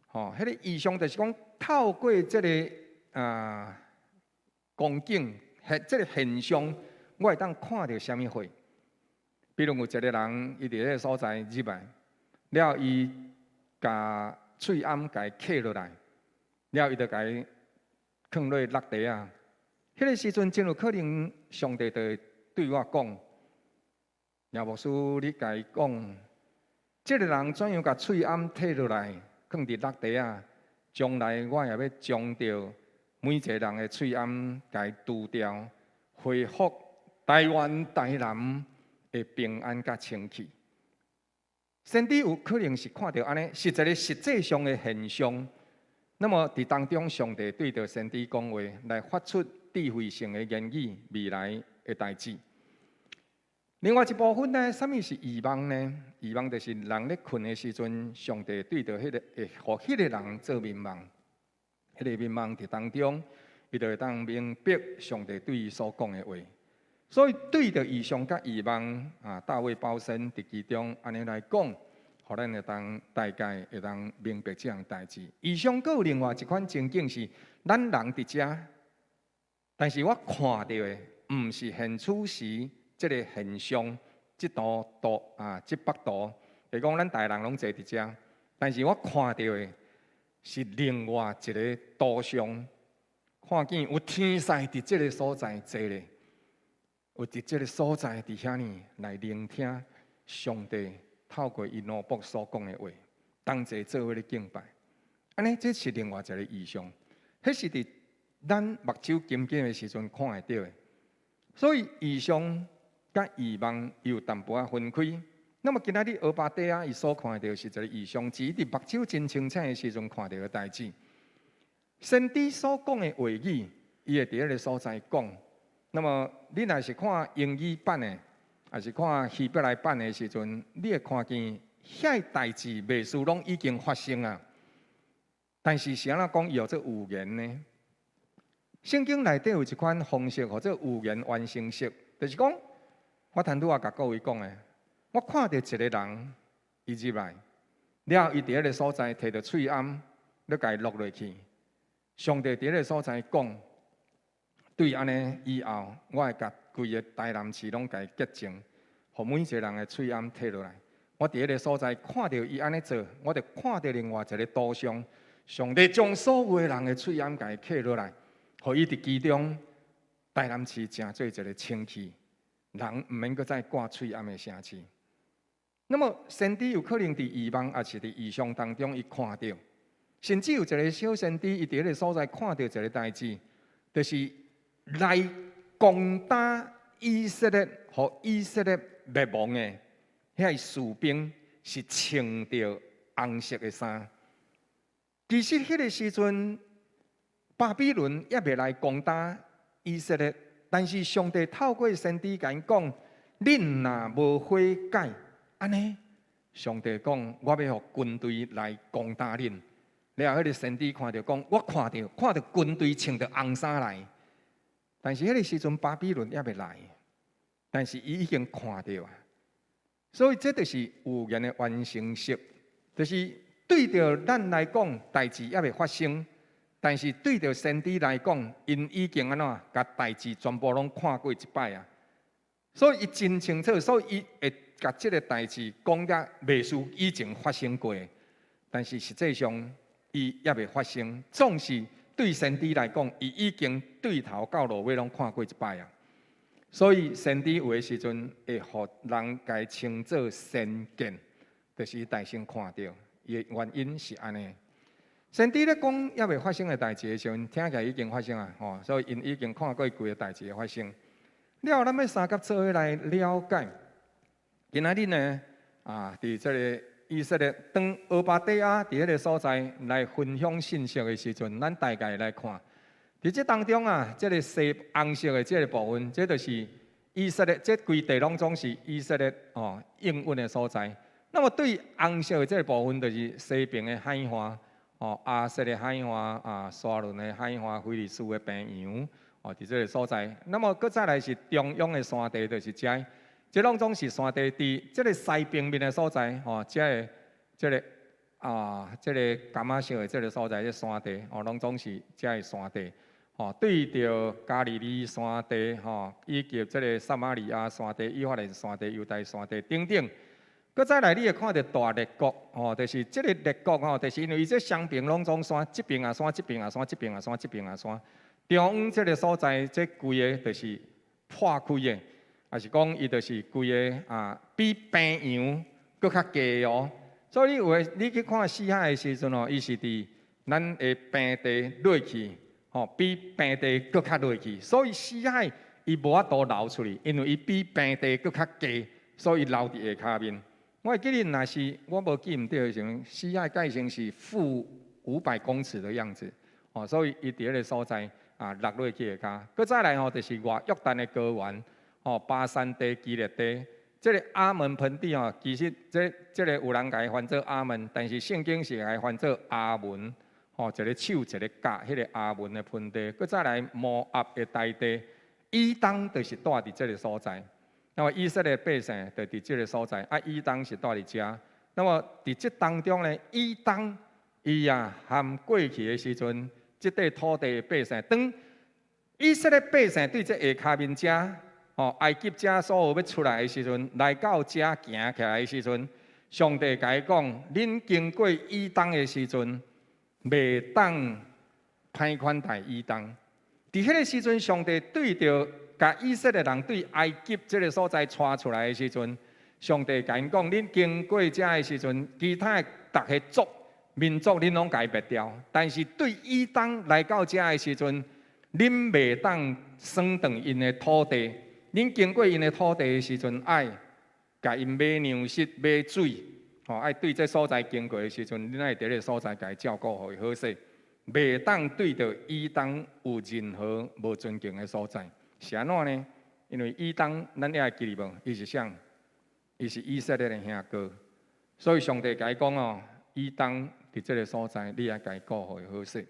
吼，彼个異象就是講透過這个啊光景，這个現象，我會當看著啥物貨。比如有一个人，伊佇彼个所在入來，了伊共喙罨共伊磕落來，了伊就共伊囥落落地仔。彼个時陣真有可能，上帝就會對我講：葉牧師，你共伊講，這个人怎樣共喙罨退落來，囥佇落地仔？將來我也欲將著每一个人的喙罨共伊除掉，恢復台灣台南的平安佮清氣。先知有可能是看著按呢，是一个實際上的現象。那麼佇當中，上帝對著先知講話，來發出智慧性的言語，未來的代誌。另外一部分呢，啥物是異夢呢？異夢就是人咧睏的時陣，上帝對著彼个會予彼个人做眠夢。彼个眠夢佇當中，伊就會當明白上帝對伊所講的話。所以對著異象佮異夢啊，大衛鮑森佇其中按呢來講，予咱會當大概會當明白這項代誌。異象閣有另外一款情景是，咱人佇遮，但是我看著的毋是現此時這个現象，這圖圖啊，這幅圖，比如講咱大人攏坐佇遮，但是我看著的是另外一个圖像，看見有天使佇這个所在坐咧，有佇這个所在佇遐呢來聆聽上帝透過伊奴僕所講的話，同齊做伙咧敬拜。按呢，這是另外一个異象，彼是佇咱目睭金金的時陣看會著的。所以異象佮異夢有淡薄仔分開。那麼今仔日俄巴底亞伊所看著是一个異象，是伊佇目睭真清醒的時陣看著的代誌。先知所講的話語，伊會佇彼个所在講。那麼你若是看英語版的，抑是看希伯來版的時陣，你會看見遐代誌袂輸攏已經發生啊。但是是按怎講伊號做預言呢？聖經內底有一款方式，號做預言完成式，就是講，我頭拄仔共各位講的，我看著一个人，伊入來，了後伊佇彼个所在提著喙罨，欲共伊落落去。上帝佇彼个所在講，對按呢以後，我會共規个台南市攏共伊潔淨，予每一个人的喙罨提落來。我佇彼个所在看著伊按呢做，我就看著另外一个圖像，上帝將所有的人的喙罨共伊刻落來，予伊佇其中台南市成做一个清氣，人毋免閣再掛喙罨的城市。那麼先知有可能佇異夢，抑是佇異象當中，伊看著，甚至有一个小先知，伊佇彼个所在看著一个代誌，就是來攻打以色列，予以色列滅亡的遐个士兵是穿著紅色的衫。其實彼个時陣，巴比倫猶未來攻打以色列，但是上帝透過先知共𪜶講：恁若無悔改，按呢，上帝講我欲予軍隊來攻打恁。了後，彼个先知看著講，我看著看著軍隊穿著紅衫來，但是彼个時陣巴比倫猶未來，但是伊已經看著啊。所以這就是預言的完成式，就是對著咱來講，代誌猶未發生，但是對著先知來講，𪜶已經按怎，共代誌全部攏看過一擺啊。所以伊真清楚，所以伊會共這个代誌講得袂輸已經發生過，但是實際上伊猶未發生。總是對先知來講，伊已經對頭到落尾攏看過一擺啊。所以先知有的時陣會予人共伊稱做先見，就是伊代先看著。伊的原因是按呢。先知咧講猶未發生的代誌的時陣，聽起來已經發生啊，吼！所以𪜶已經看過規个代誌的發生。了後，咱欲相佮做伙來了解。今仔日呢，啊，佇這个以色列當俄巴底亞佇彼个所在來分享信息的時陣，咱大概來看，佇這當中啊，這个西紅色的這个部分，這就是以色列，這規地攏總是以色列哦應允的所在。那麼對紅色的這个部分，就是西邊的海岸，哦，亞設的海岸啊，沙崙的海岸，非利士的平原，哦，佇這个所在。那麼閣再來是中央的山地，就是遮，這攏總是山地。佇這个西平面的所在，吼，這个這个啊，這个柑仔色的這个所在，這山地，哦，攏總是遮个山地。吼，對著加利利山地，吼，以及這个撒瑪利亞山地、以法蓮山地、猶大山地等等。閣再來，你會看著大裂谷，吼，就是這个裂谷，吼，就是因為伊這雙邊攏總山，這邊也山，這邊也山，這邊也山，這邊也山。中央這个所在，這規个就是破開的，抑是講伊就是規个啊，比平原閣較低哦。所以有的你去看死海的時陣哦，伊是佇咱的平地落去，吼，比平地閣較落去。所以死海伊無法度流出去，因為伊比平地閣較低，所以留佇下跤面。我會記得，若是我無記毋對的時陣，死海界線是-500公尺的樣子，哦，所以伊佇彼个所在啊落落去下跤。閣再來吼，就是外約旦的高原，吼，巴珊地、基列地，這个亞捫盆地吼，其實這這个有人共伊翻做亞捫，但是聖經是共伊翻做亞文，吼，一个手一个甲，彼个亞文的盆地。閣再來摩押的台地，以東就是蹛佇這个所在。那麼以色列百姓就佇這个所在，啊，以東是蹛佇遮。那麼佇這當中呢，以東伊啊含過去的時陣，這塊土地的百姓，當以色列百姓對這下跤面遮，吼，埃及遮所有欲出來的時陣，來到遮行起來的時陣，上帝共伊講：恁經過以東的時陣，袂當歹款待以東。佇彼个時陣，上帝對著共以色列人對埃及這个所在帶出來的時陣，上帝共𪜶講：恁經過遮的時陣，其他的逐个族民族恁攏共伊滅掉，但是對以東來到遮的時陣，恁袂當損斷𪜶的土地。恁經過𪜶的土地的時陣，愛共𪜶買糧食、買水，吼，愛對這所在經過的時陣，恁愛佇這个所在共伊照顧，予伊好勢，袂當對著以東有任何無尊敬的所在。是按怎呢？因為以東咱也會記得無？伊是啥？伊是以色列的兄哥，所以上帝共伊講哦，以東佇這个所在，你愛共伊顧予伊好勢。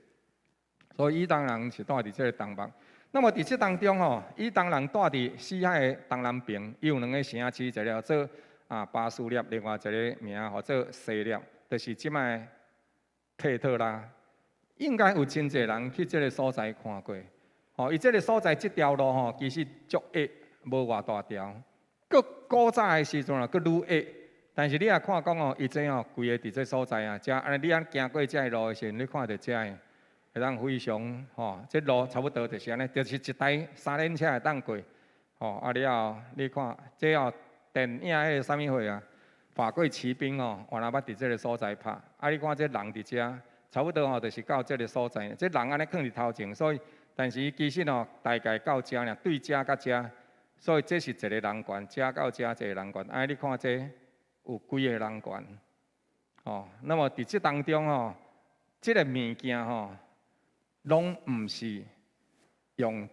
所以以東人是住佇這个東北。那麼佇這當中吼，以東人住佇死海的東南邊，伊有兩个城市，一个叫做巴斯列，另外一个名號做西列，就是這擺的佩特拉。應該有真濟人去這个所在看過。吼，伊這个所在這條路吼，其實足狹，無偌大條。閣古早的時陣啊，閣愈狹。但是你若看講哦，伊這吼規个佇這所在啊，遮按呢你按行過這个路的時陣，你看著遮个會當非常吼，這路差不多就是按呢，就是一台三輪車會當過。吼，啊了後你看這哦電影彼个啥物貨啊？法櫃奇兵哦，原來捌佇這个所在拍。啊，你看這人佇遮，差不多吼，就是到這个所在。這人按呢囥佇頭前，所以，但是伊其實吼，大概到遮爾，對遮佮遮，所以這是一个人懸，遮到遮一个人懸。啊，你看這有幾个人懸？吼，那麼佇這當中吼，這个物件吼，攏毋是用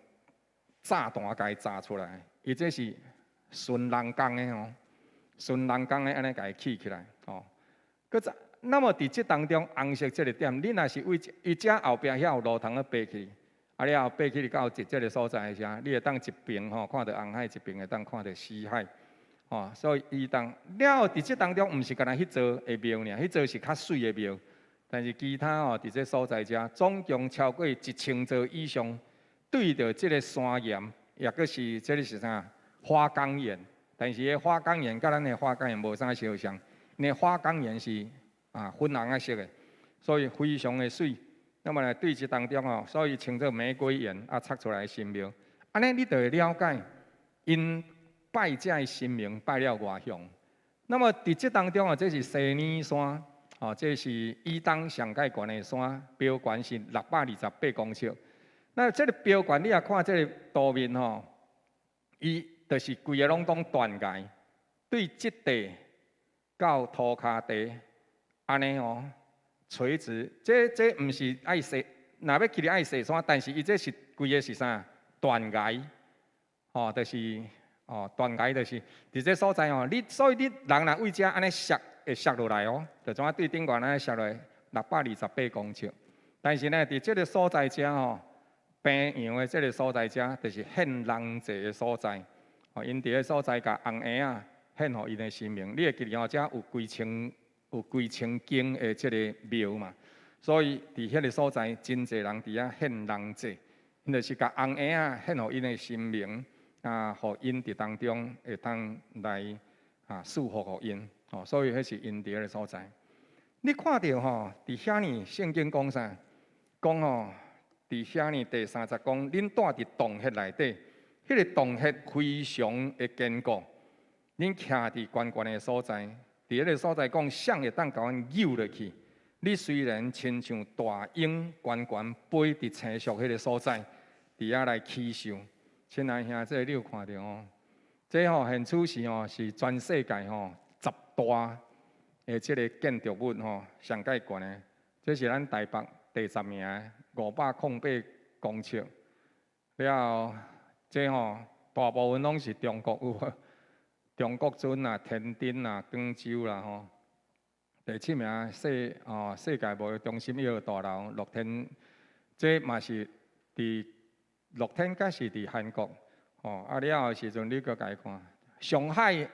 炸彈共伊炸出來，伊這是純人工的吼，純人工的按呢共伊起起來，吼。閣再，那麼佇這當中紅色這个點，你若是對伊遮後壁遐有路通咧爬去，啊了後爬去到一這个所在的時陣，你會當一邊吼看著紅海，一邊會當看著死海，吼。所以伊當了後佇這當中，毋是干焦彼座的廟爾，彼座是較媠的廟，但是其他吼佇這所在遮，總共超過1000座以上，對著這个山岩，抑閣是這个是啥？花崗岩。但是彼花崗岩佮咱的花崗岩無啥相像，因為花崗岩是粉紅仔色的，所以非常的媠。那麼來對這當中哦，所以稱做玫瑰岩啊，插出來神廟。按呢你就會了解，𪜶拜這个神明拜了偌凶。那麼佇這當中啊，這是西爾山，哦，這是以東上蓋懸的山，標懸是628公尺。那這个標懸你若看這个圖面吼，伊就是規个攏總斷崖，對這地到塗跤地，按呢哦，垂直。這這毋是愛踅，若欲去愛踅山，但是伊這是規个是啥？斷崖，吼，就是哦，斷崖就是佇這所在哦。你所以你人若對遮按呢摔，會摔落來哦，就怎啊對頂懸按呢摔落來628公尺。但是呢，佇這个所在遮吼，平洋的這个所在遮，就是獻人祭的所在。哦，𪜶佇个所在共紅嬰仔獻予𪜶的神明。你會記得吼，遮有幾千有幾千間的這个廟嘛？所以佇彼个所在，真濟人佇遐獻人祭，𪜶就是共紅嬰仔獻予𪜶的神明，啊，予𪜶佇當中會當來賜福予𪜶。哦，所以彼是𪜶佇彼个所在。你看著吼，佇遐呢，聖經講啥？講吼，佇遐呢第三節講，恁住佇洞穴內底，彼个洞穴非常的堅固，恁徛佇懸懸的所在，佇彼个所在講，誰會當共阮搝落去？你雖然親像大鷹懸懸飛佇青色彼个所在，佇遐來起誓。親愛兄弟，你有看著哦？這吼現此時吼是全世界吼十大的這个建築物吼上蓋懸的，這是咱台北第十名的508公尺。了後，這吼大部分攏是中國有，中國村啊、天津啊、廣州啦吼。第七名世界貿易中心一號大樓樂天，這嘛是佇樂天，閣是佇韓國吼。啊了後時陣你閣共伊看，上海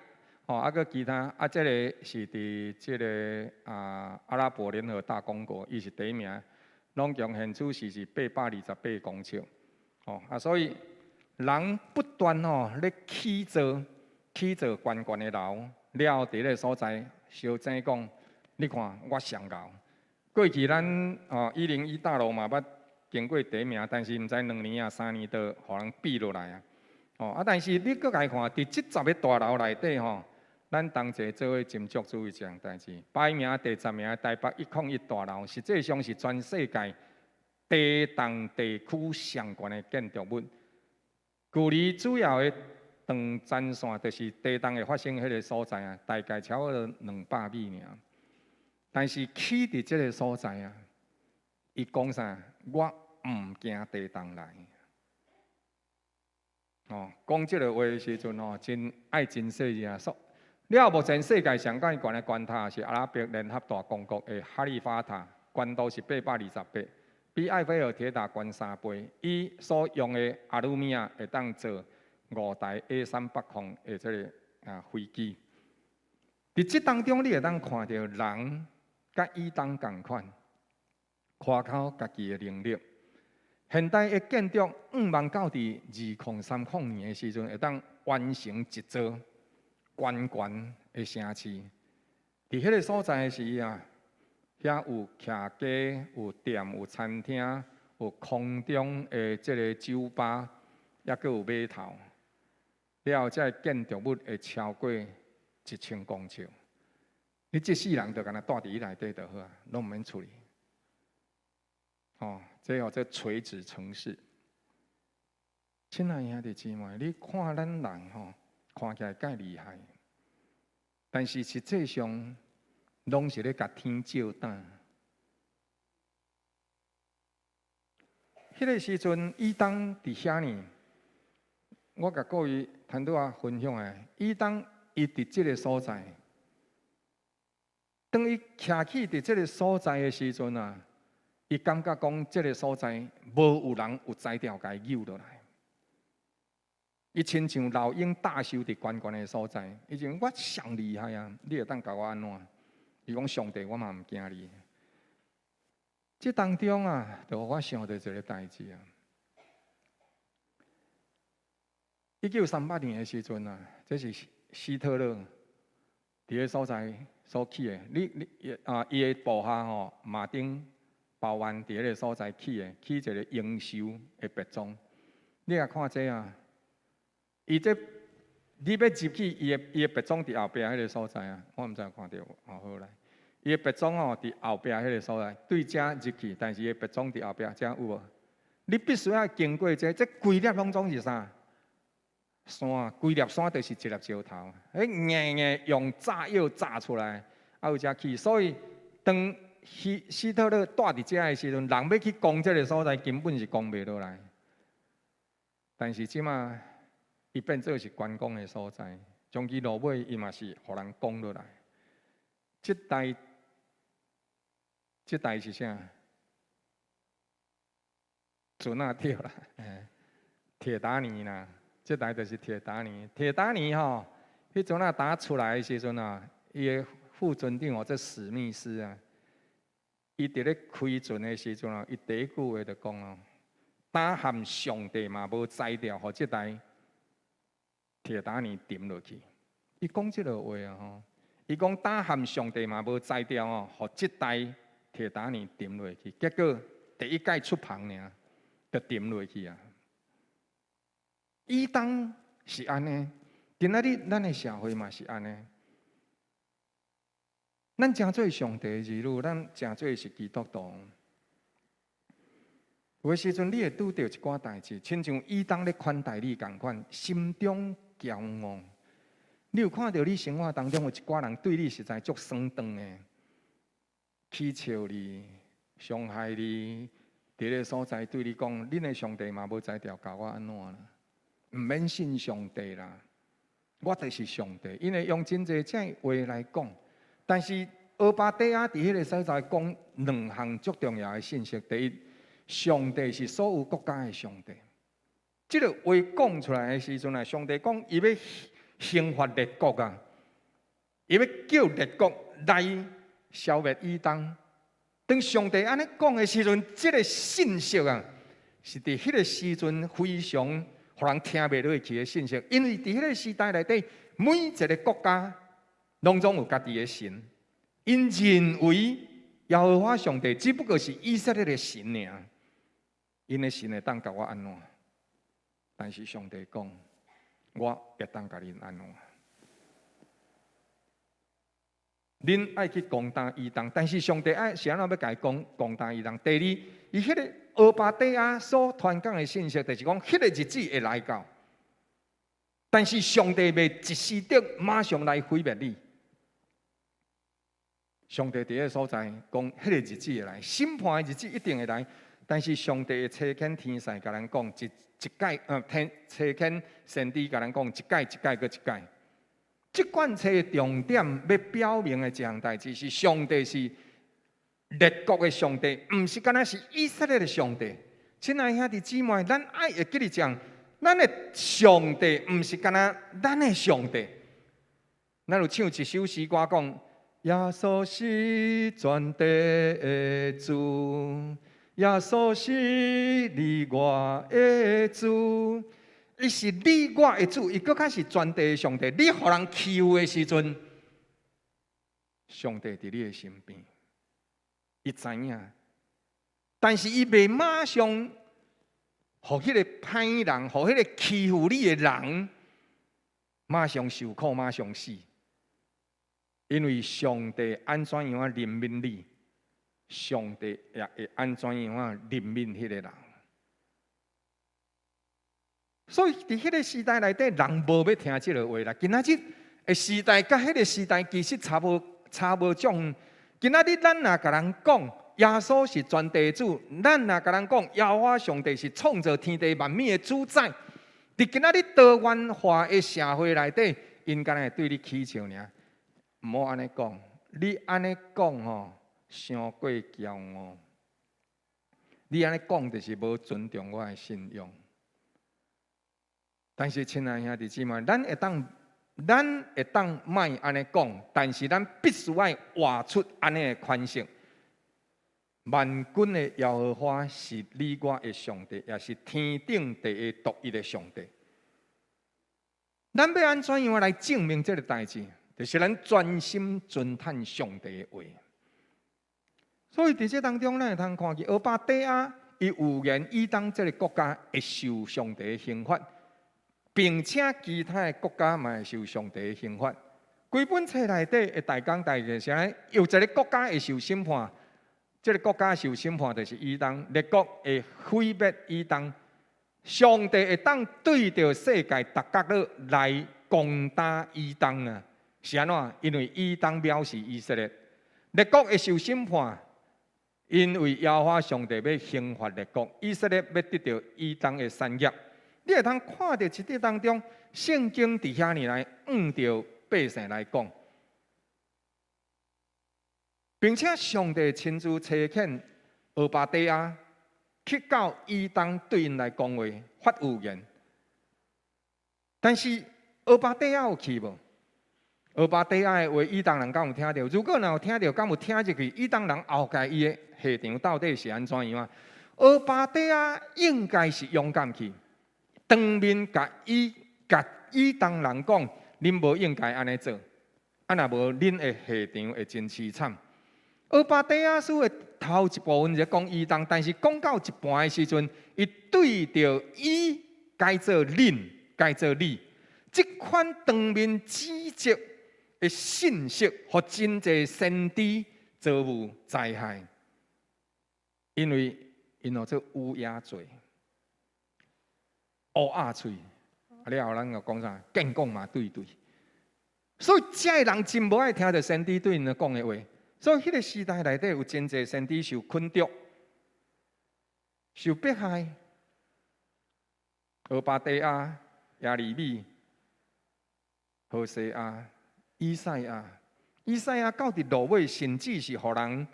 吼，啊閣其他啊，這个是佇這个阿拉伯聯合大公國，伊是第一名，攏總現此時是828公尺，吼啊，所以人不斷吼咧起造起造懸懸的樓，了後佇咧所在相爭講，你看我上𠢕。過去咱101大樓嘛捌經過第一名，但是毋知兩年啊三年就予人比落來啊。哦啊，但是你閣共伊看，佇這十个大樓內底吼，咱同齊做伙斟酌注意一項代誌。排名第十名的台北101大樓，實際上是全世界低動地區上懸的建築物。距離主要的長戰線，就是地動會發生彼个所在啊，大概超過200米爾。但是起佇這个所在啊，伊講啥？我毋驚地動來。哦，講這个話的時陣吼，真愛真細膩啊！了後目前世界上懸懸的懸塔是阿拉伯聯合大公國的哈利法塔，懸度是828，比埃菲爾鐵塔懸3倍。伊所用的阿魯米亞會當做5台 A380的這个飛機。佇這當中，你會當看著人佮以東仝款，誇口家己的能力。現代的建築，向望到佇2030年的時陣，會當完成一座懸懸的城市。佇彼个所在的時啊，遐有徛家、有店、有餐廳、有空中的這个酒吧，抑閣有碼頭。了後，這个建築物會超過1000公尺。你這世人就干焦蹛佇彼內底就好啊，攏毋免出去。哦，這號做垂直城市。親愛兄弟姊妹，你看咱人吼，看起來蓋厲害，但是實際上攏是咧共天照膽。彼个時陣，以東佇遐呢，我共各位頭拄仔分享的，以東伊佇這个所在，當伊徛起佇這个所在的時陣啊，伊感覺講這个所在無有人有才調共伊搝落來。伊親像老鷹大獸佇懸懸的所在，伊認為我上厲害啊！你會當共我按怎？伊講上帝，我嘛毋驚你。這當中啊，就予我想著一个代誌啊。1938年的時陣啊，這是希特勒佇个所在所起的。你啊，伊的部下吼，馬丁鮑安佇彼个所在起的，起一个英雄的別莊。你來看這啊，伊這你欲入去伊的別莊佇後壁彼个所在啊，我毋知有看著無？哦，好來，伊的別莊吼佇後壁彼个所在，對遮入去，但是伊的別莊佇後壁，遮有無？你必須愛經過這，這規粒攏總是啥？山，規粒山就是一粒石頭，彼硬硬用炸藥炸出來，啊有遮起。所以當希特勒蹛佇遮的時陣，人欲去攻這个所在，根本是攻袂落來。但是這馬伊變做是觀光的所在，將佢落尾伊嘛是予人攻落來。這台是啥？船仔對啦，鐵達尼啦，這台就是鐵達尼。鐵達尼吼，彼船仔打出來的時陣啊，伊的副船長哦，這史密斯啊，伊佇咧開船的時陣啊，伊第一句話就講哦：膽含上帝嘛無才調，予這台鐵達尼沉落去。伊講這个話啊吼，伊講膽含上帝嘛無才調哦，予這台鐵達尼沉落去。結果第一擺出帆爾，就沉落去啊！以東是按呢，今仔日咱的社會嘛是按呢。咱誠做上帝的兒女，咱誠做是基督徒。有的時陣你會拄著一寡代誌，親像以東咧款待你仝款，心中驕傲。你有看著你生活當中有一寡人對你實在足酸腸的，取笑你、傷害你，佇个所在對你講，恁的上帝嘛無才調共我按怎啦？毋免信上帝啦，我就是上帝。𪜶會用真濟這話來講，但是俄巴底亞佇彼个所在講兩項足重要的信息。第一，上帝是所有國家的上帝。這个話講出來的時陣啊，上帝講伊欲刑罰列國啊，伊欲叫列國來消滅以東。當上帝按呢講的時陣，這个信息啊，是佇彼个時陣非常予人聽袂落去的信息。因為佇彼个時代內底，每一个國家攏總有家己的神，𪜶認為耶和華上帝只不過是以色列的神爾，𪜶的神會當共我按怎？但是上帝講，我會當共恁按怎？恁愛去攻打以東，但是上帝愛是按怎欲共伊講攻打以東？第二，伊彼个俄巴底亞所傳講的信息，就是講彼个日子會來到，但是上帝袂一時的馬上來毀滅你。上帝佇彼个所在講，彼个日子會來，審判的日子一定會來，但是上帝會差遣天使共咱講一一擺，天差遣先知共咱講一擺一擺閣一擺。這卷冊的重點欲表明的一項代誌是，上帝是列國的上帝，毋是干焦是以色列的上帝。親愛兄弟姊妹，咱愛會記得講，咱的上帝毋是干焦咱的上帝。咱有唱一首詩歌講，耶穌是全地的主，耶穌是你我的主，伊是你我的主，伊閣較是全地的上帝。你予人欺負的時陣，上帝佇你的身邊，伊知影，但是伊袂馬上予彼个歹人，予彼个欺負你的人，馬上受苦，馬上死。因為上帝按怎樣仔憐憫你，上帝也會按怎樣仔憐憫彼個人。所以佇彼個時代內底，人無欲聽這个話啦。今仔日的時代佮彼個時代其實差無種。今仔日咱若共人講耶穌是全地主，咱若共人講耶和華上帝是創造天地萬物的主宰，佇今仔日多元化的社會內底，𪜶敢若會對你起笑爾。毋好按呢講，你按呢講吼，傷過驕傲。你按呢講就是無尊重我的信仰。但是，親愛兄弟姊妹，咱會當莫按呢講，但是咱必須愛活出按呢的款式。萬軍的耶和華是你我的上帝，也是天頂地的獨一的上帝。咱欲按怎樣來證明這个代誌？就是咱專心遵趁上帝的話。所以佇這當中，咱會通看見俄巴底亞伊預言以東這个國家會受上帝的刑罰，並且其他的國家嘛會受上帝的刑罰。規本冊內底的大綱大概是按呢，有一个國家會受審判，這个國家受審判就是以東，列國會毀滅以東，上帝會當對著世界逐角落來攻打以東啊！是按怎？因為以東藐視以色列，列國會受審判，因為耶和華上帝欲刑罰列國，以色列欲得著以東的產業。你會通看著這當中，聖經佇遐爾來按著百姓來講，並且上帝親自差遣俄巴底亞去到以東對𪜶來講話發預言，但是俄巴底亞有去無？俄巴底亞的話，以東人敢有聽著？如果若有聽著，敢有聽入去？以東人後蓋伊的下場到底是按怎樣啊？俄巴底亞應該是勇敢去，當面共以東人講，恁無應該按呢做，啊若無恁的下場會真凄慘。俄巴底亞書的頭一部分是講以東，但是講到一半的時陣，伊對著伊改做恁，改做你，這款當面指責的信息，予真濟先知遭遇災害，因為𪜶號做烏鴉嘴、烏鴉喙，啊了後咱就講啥？見講嘛對對，所以這个人真無愛聽著先知對𪜶講的話，所以彼个時代內底有真濟先知受困著、受迫害，俄巴底亞、耶利米、何西阿、以賽亞，以賽亞到佇落尾，甚至是予人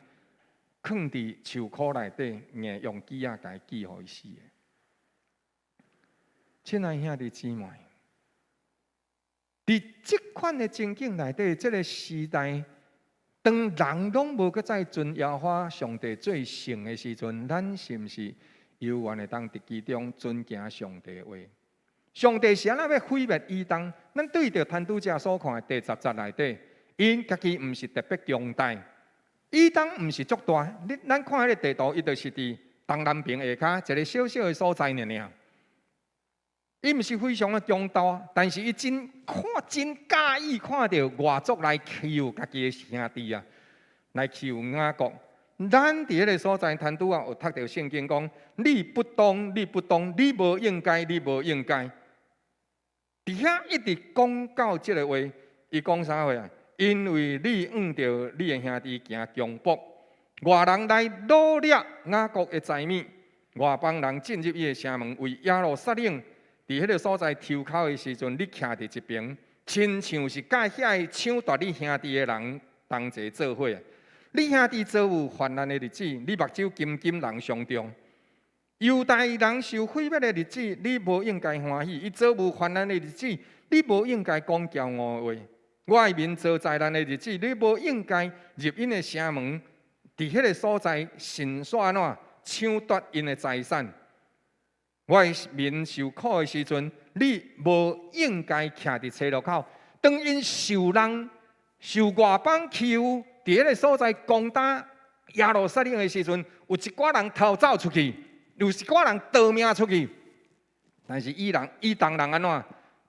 囥佇樹箍內底，硬用鋸仔共伊鋸予伊死的。親愛兄弟姊妹，佇這款的情景內底，這个時代，當人攏無閣再尊耶和華上帝做聖的時陣，咱是毋是猶原會當佇其中遵行上帝的話？上帝是按怎欲毀滅以東？咱對著攤拄才所看的第十節內底，𪜶家己毋是特別強大，以東毋是足大。你咱看彼个地圖，伊就是佇東南爿下跤一个小小的所在爾爾。伊毋是非常的強大，但是伊真看真佮意看著外族來欺負家己的兄弟啊，來欺負雅各。咱佇彼个所在，攤拄仔有讀著聖經講：你不當，你不當，你無應該，你無應該。佇遐一直講到這个話，伊講啥話啊？因為你向著你的兄弟行強暴，外人來擄掠雅各的財物。外邦人進入伊的城門，為耶路撒冷佇彼个所在抽鬮的時陣，你徛佇一爿，親像是佮遐个搶奪你兄弟的人同齊做伙。你兄弟遭遇患難的日子，你目睭金金人傷重。猶大人受毀滅的日子，你無應該歡喜；伊遭遇患難的日子，你無應該講驕傲的話。我的民遭災難的日子，你無應該入𪜶的城門，佇彼个所在迅速按怎搶奪𪜶的財產。我的民受苦的時陣，你無應該徛佇車路口。當𪜶受人受外邦欺負，佇彼个所在攻打耶路撒冷的時陣，有一寡人逃走出去，有一寡人逃命出去。但是以人以東人按怎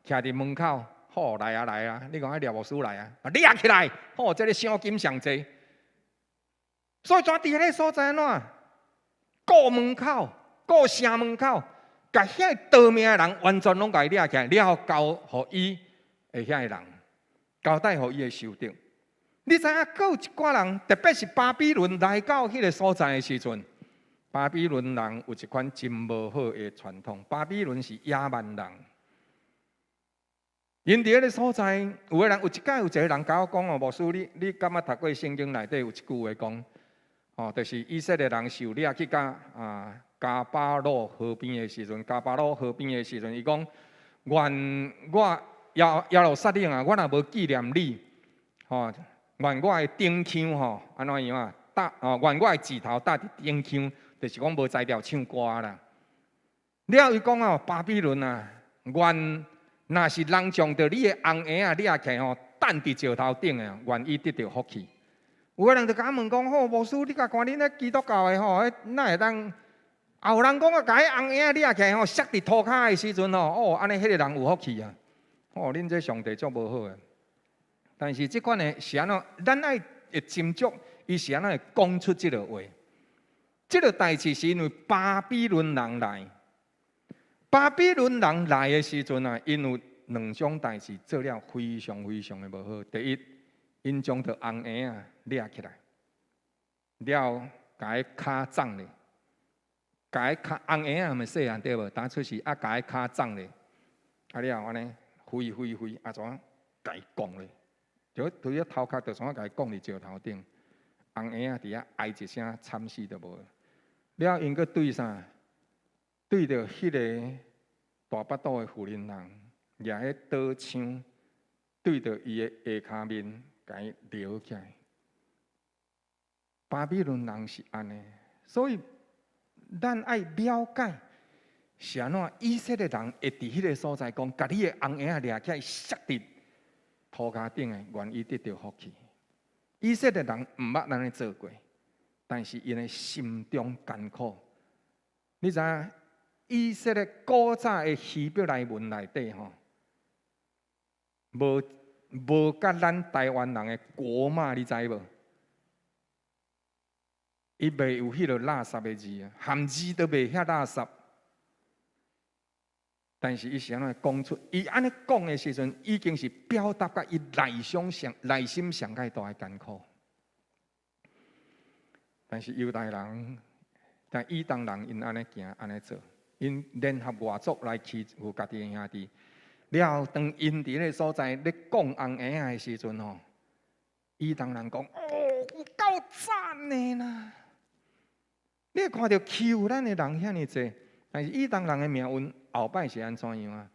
徛佇門口？好，來啊來啊！你講彼獵牧師來啊，掠起來！好，這个賞金上濟。所以跩佇彼个所在按怎？顧門口，顧城門口，共遐个逃命的人完全攏共伊掠起來，了後交予伊的遐个人，交代予伊的仇敵。你知影，閣有一寡人，特別是巴比倫來到彼个所在的時陣，巴比倫人有一款真無好的傳統。巴比倫是野蠻人。𪜶佇彼个所在，有的人有一擺有一個人共我講哦，牧師，你敢捌讀過聖經內底有一句話講，哦，就是以色列人受掠去到迦巴羅河邊的時陣，迦巴羅河邊的時陣，伊講，願我耶路撒冷啊，我若無紀念你，吼，願我的頂腔吼，按怎樣啊？搭哦，願我的指頭搭佇頂腔，就是講無才調唱歌啦。了伊講哦，巴比倫啊，願若是人將著你的紅嬰仔掠起來吼，擲佇石頭頂的，願伊得著福氣。有的人就共我問講，吼，牧師，你共看恁咧基督教的吼，彼哪會當？啊，有人講啊，共彼紅嬰仔掠起來吼，摔佇塗跤的時陣吼，哦，按呢彼个人有福氣啊！哦，恁這上帝足無好的。但是這款的是按怎？咱愛會斟酌，伊是按怎會講出這个話？這个代誌是因為巴比倫人來。巴比倫人來的時陣啊，𪜶有兩種代誌做了非常非常的無好。第一，𪜶將著紅嬰仔掠起來，了共伊跤鬃咧，共伊跤紅嬰仔毋是細漢對無？當出世啊，共伊跤鬃咧，啊了按呢揮揮揮，啊怎共伊摃咧？就對咧頭殼就怎共伊摃佇石頭頂，紅嬰仔佇遐哀一聲慘死就無。了𪜶閣對啥？對著彼个大腹肚的婦人人，舉彼刀槍對著伊的下跤面，共伊撩起來。巴比倫人是按呢，所以咱愛了解是按怎以色列人會佇彼个所在講，共你的紅嬰仔掠起來，摔佇塗跤頂的，願伊得著福氣。以色列人毋捌按呢做過，但是𪜶的心中艱苦。你知影？以色列古早的希伯來文內底吼，無無佮咱台灣人的國罵，你知無？伊袂有彼个垃圾的字啊，含字都袂遐垃圾。但是伊是按怎講出？伊按呢講的時陣，已經是表達佮伊內心上內心上蓋大的艱苦。但是猶大人，但以東人𪜶按呢行，按呢做。𪜶聯合外族來欺負家己的兄弟，了後當𪜶佇彼个所在咧講紅嬰仔的時陣吼，以東人講：哦，有夠慘的啦！你會看著欺負咱的人遐爾濟，但是以東人的命運後擺是按怎樣啊？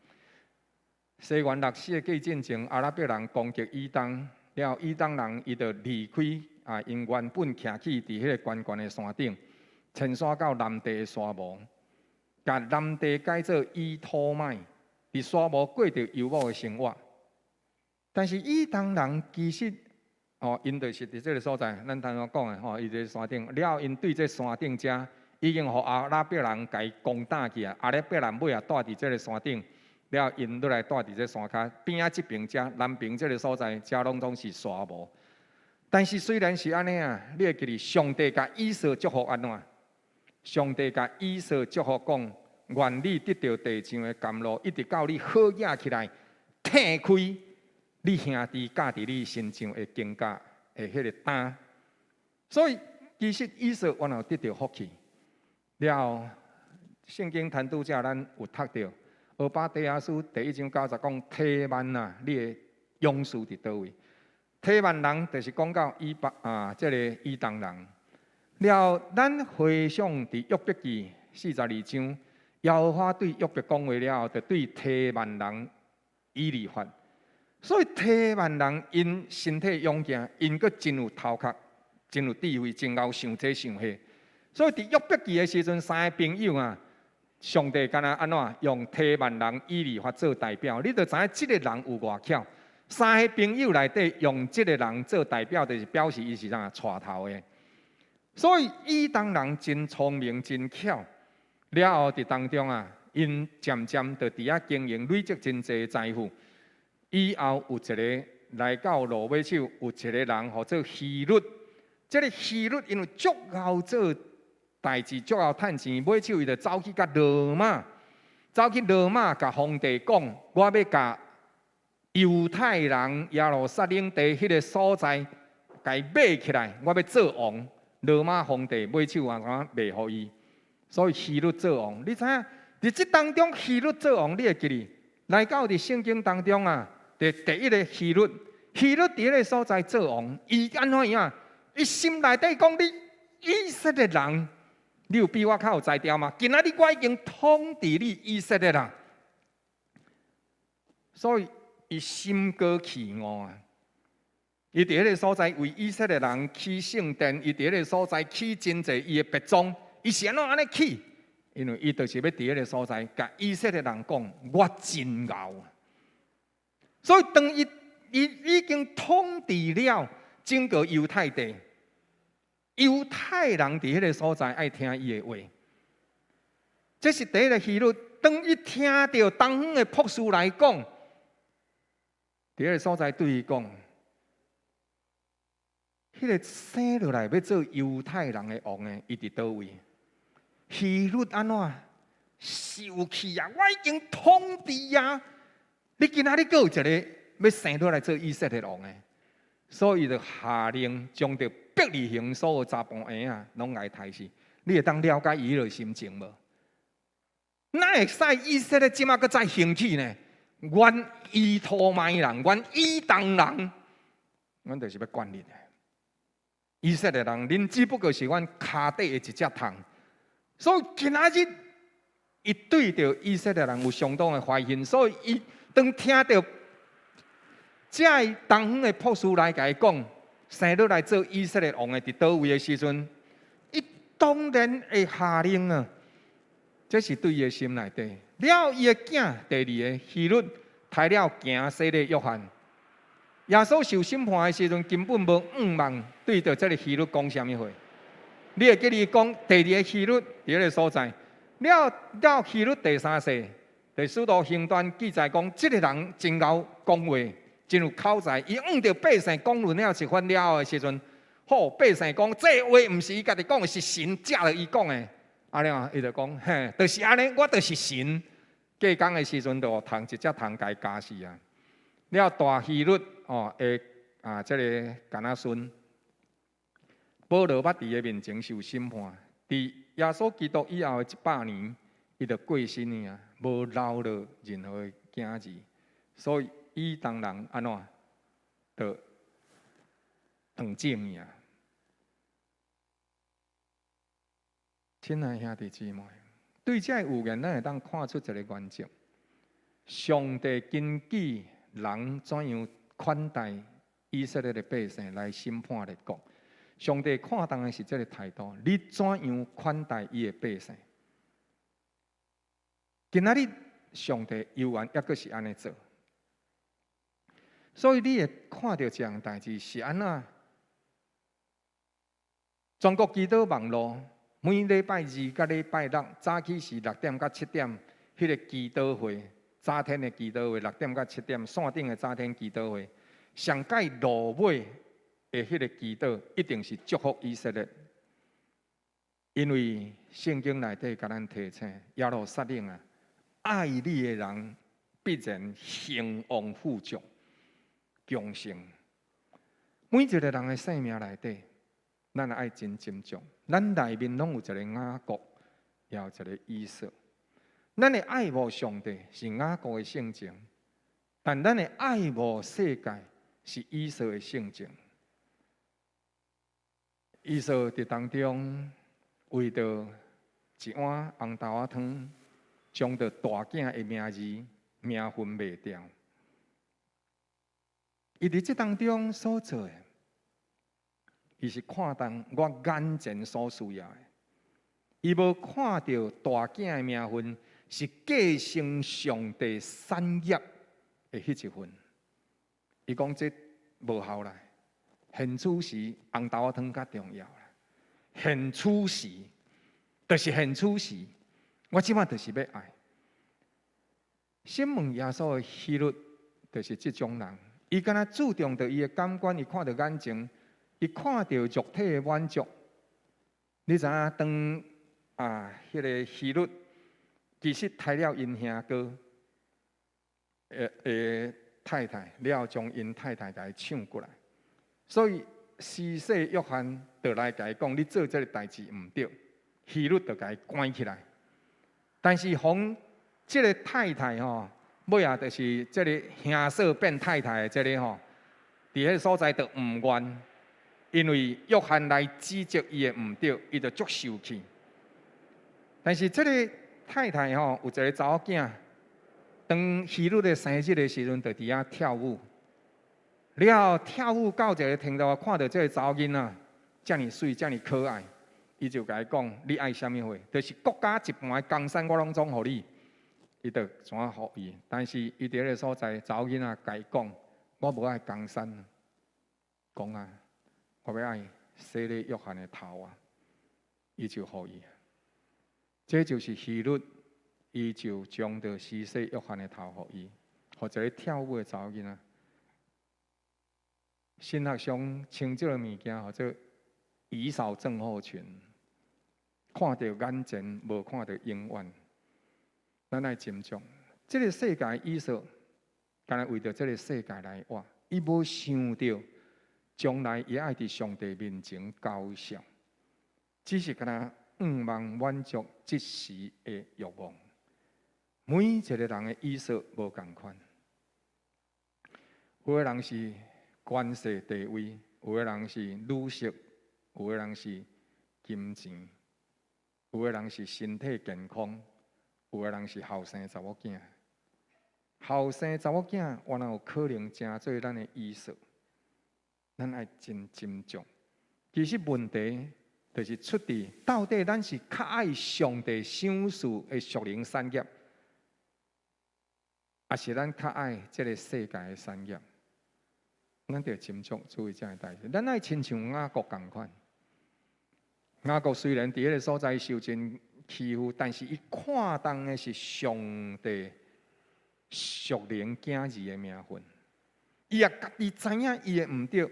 西元6世紀進前，阿拉伯人攻擊以東，了後以東人伊就離開啊，𪜶原本徛起佇彼个懸懸的山頂，遷徙到南地的沙漠。共南地改做以土買，佇沙漠過著遊牧的生活。但是以東人其實，哦，𪜶就是佇這个所在，咱頭先講的吼，伊佇山頂，了後𪜶對這山頂遮已經予阿拉伯人共伊攻打去啊。阿拉伯人尾仔蹛佇這个山頂，了後𪜶落來蹛佇這山跤邊仔這爿遮南爿這个所在，遮攏總是沙漠。但是雖然是按呢啊，你會記得上帝共以掃祝福按怎？上帝共以掃祝福講，願你得著地上的甘露，一直到你好額起來，褪開你兄弟加佇你身上的經枷的彼个擔。所以其實以掃原來得著福氣。了後，聖經談拄才咱有讀著，俄巴底亞書第一章九節講提幔啊，你的勇士佇佗位？提幔人就是講到以巴啊，這個以東人。了後，咱回想佇約伯記42章，耶和華對約伯講話了後，就對提幔人以利法。所以提幔人𪜶身體勇健，𪜶閣真有頭殼，真有智慧，真𠢕想這想彼。所以佇約伯記的時陣，三个朋友啊，上帝敢若按怎用提幔人以利法做代表，你就知影這个人有偌巧。三个朋友內底用這个人做代表，就是表示伊是啥帶頭的。所以以東人真聰明、真巧，了後佇當中啊，𪜶漸漸就佇遐經營累積真濟財富。以後有一个來到落尾手，有一个人號做希律。這个希律因為足𠢕做代誌，足𠢕趁錢，尾手伊就走去共羅馬，走去羅馬共皇帝講：我欲共猶太人耶路撒冷地彼个所在，共伊買起來，我欲做王。羅馬皇帝尾手啊，怎賣予伊？所以希律做王，你知影？佇這當中，希律做王，你會記得？來到佇聖經當中啊，佇第一个希律，希律佇彼个所在做王，伊按怎樣？伊心內底講：你以色列人，你有比我較有才調嗎？今仔日我已經統治你以色列人，所以伊心高氣傲啊！伊佇彼个所在為以色列人起聖殿，伊佇彼个所在起真濟伊的別莊，伊是按怎按呢起？因為伊就是欲佇彼个所在，共以色列人講，我真𠢕。所以當伊已經統治了整個猶太地，猶太人佇彼个所在愛聽伊的話。這是第一个希律。當伊聽著東方的卜師來講，佇彼个所在對伊講，彼个生落來欲做猶太人的王的，伊佇佗位？希律按怎受氣啊！我已經統治啊！你今仔日閣有一个欲生落來做以色列王的，所以就下令將著伯利恆所有查埔嬰仔攏共刣死。你會當了解伊彼个心情無？哪會使以色列這馬閣再興起呢？阮以土買人，阮以東人，阮就是欲管恁的。以色列人，恁只不過是阮跤底的一隻蟲。所以今仔日，伊對著以色列人有相當的懷恨，所以伊當聽著這个東方的卜師來共伊講，生落來做以色列王的佇佗位的時陣，伊當然會下令啊！這是對伊的心內底。了伊的囝第二个希律刣了行洗禮約翰。耶穌受審判的時陣，根本無向望對著這个希律講啥物話。你會記得講第二个希律佇彼个所在，了了希律第三世，佇使徒行傳記載講，這个人真𠢕講話，真有口才。伊向著百姓講論了一番了後的時陣，好，百姓講這話毋是伊家己講的，是神藉著伊講的。啊了，伊就講，嘿，就是按呢，我就是神。過工的時陣，就蟲一隻蟲共伊咬死啊。了大希律哦，的啊，這个囡仔孫保羅捌佇伊面前受審判，佇耶穌基督以後的100年，伊就過身去啊，無留落任何的囝兒，所以以東人按怎就斷種去啊。親愛兄弟姊妹，對這个預言，咱會當看出一个原則：上帝根據人怎樣款待以色列的百姓來審判列國。上帝看重的是這个態度，你怎樣款待伊的百姓？今仔日上帝猶原猶閣是按呢做，所以你會看著一項代誌是按怎？全國祈禱網路每禮拜二佮禮拜六早起是6點到7點，彼个祈禱會，早天的祈禱會六點到7點，線頂的早天祈禱會，上蓋落尾的彼个祈禱一定是祝福以色列，因為聖經內底共咱提醒，耶路撒冷啊，愛你的人必然興旺富足、強盛。每一个人的生命內底，咱愛真斟酌。咱內面攏有一个雅各，也有一个以掃。咱的愛慕上帝是雅各的性情，但咱的愛慕世界是以掃的性情。以掃佇當中為著一碗紅豆仔湯，將著大囝的名字名分賣掉。伊佇這當中所做的，伊是看重我眼前所需要的，伊無看著大囝的名分是繼承上帝產業的彼一份。伊講這無效啦，現此時紅豆仔湯較重要啦。現此時就是現此時，我這擺就是欲愛。審問耶穌的希律，就是這種人。伊敢若注重著伊的感官，伊看著眼前，伊看著肉體的滿足。你知影當啊，彼個希律其實刣了𪜶兄哥的太太，了將𪜶太太共伊搶過來，所以施洗約翰就來共伊講：你做這个代誌毋對，希律就共伊關起來。但是予這个太太吼，尾仔就是這个兄嫂變太太的這个吼，佇彼个所在就毋願，因為約翰來指責伊的毋對，伊就足受氣。但是這个太太吼有一个查某囝，當希律的生日的時陣，就佇遐跳舞。了後跳舞到一个程度，看著這个查某囡仔遮爾媠，遮爾可愛，伊就共伊講：你愛啥物貨？就是國家一半的江山，我攏總予你。伊就怎予伊？但是伊佇彼个所在，查某囡仔共伊講：我無愛江山。講啊，我欲愛洗禮約翰的頭啊！伊就予伊。這就是希律，伊就將著施洗約翰的頭予伊，予一个跳舞的查某囡仔。神學上稱這个物件號做以掃症候群，看著眼前，無看著永遠。咱愛斟酌，這个世界以掃，敢若為著這个世界來活，伊無想著將來伊愛佇上帝面前交賬，只是敢若向望滿足這時的欲望。每一个人的以掃無仝款，有的人是權勢地位，有的人是女色，有的人是金錢，有的人是身體健康，有的人是後生查某囝。後生查某囝，原來有可能成做咱的以掃，咱愛真斟酌。其實問題就是出佇到底咱是較愛上帝賞賜的屬靈產業，抑是咱較愛這个世界的產業？咱著斟酌注意這个代誌。咱愛親像雅各仝款。雅各雖然佇彼个所在受盡欺負，但是伊看重的是上帝屬靈囝兒的名分。伊也家己知影伊的毋對，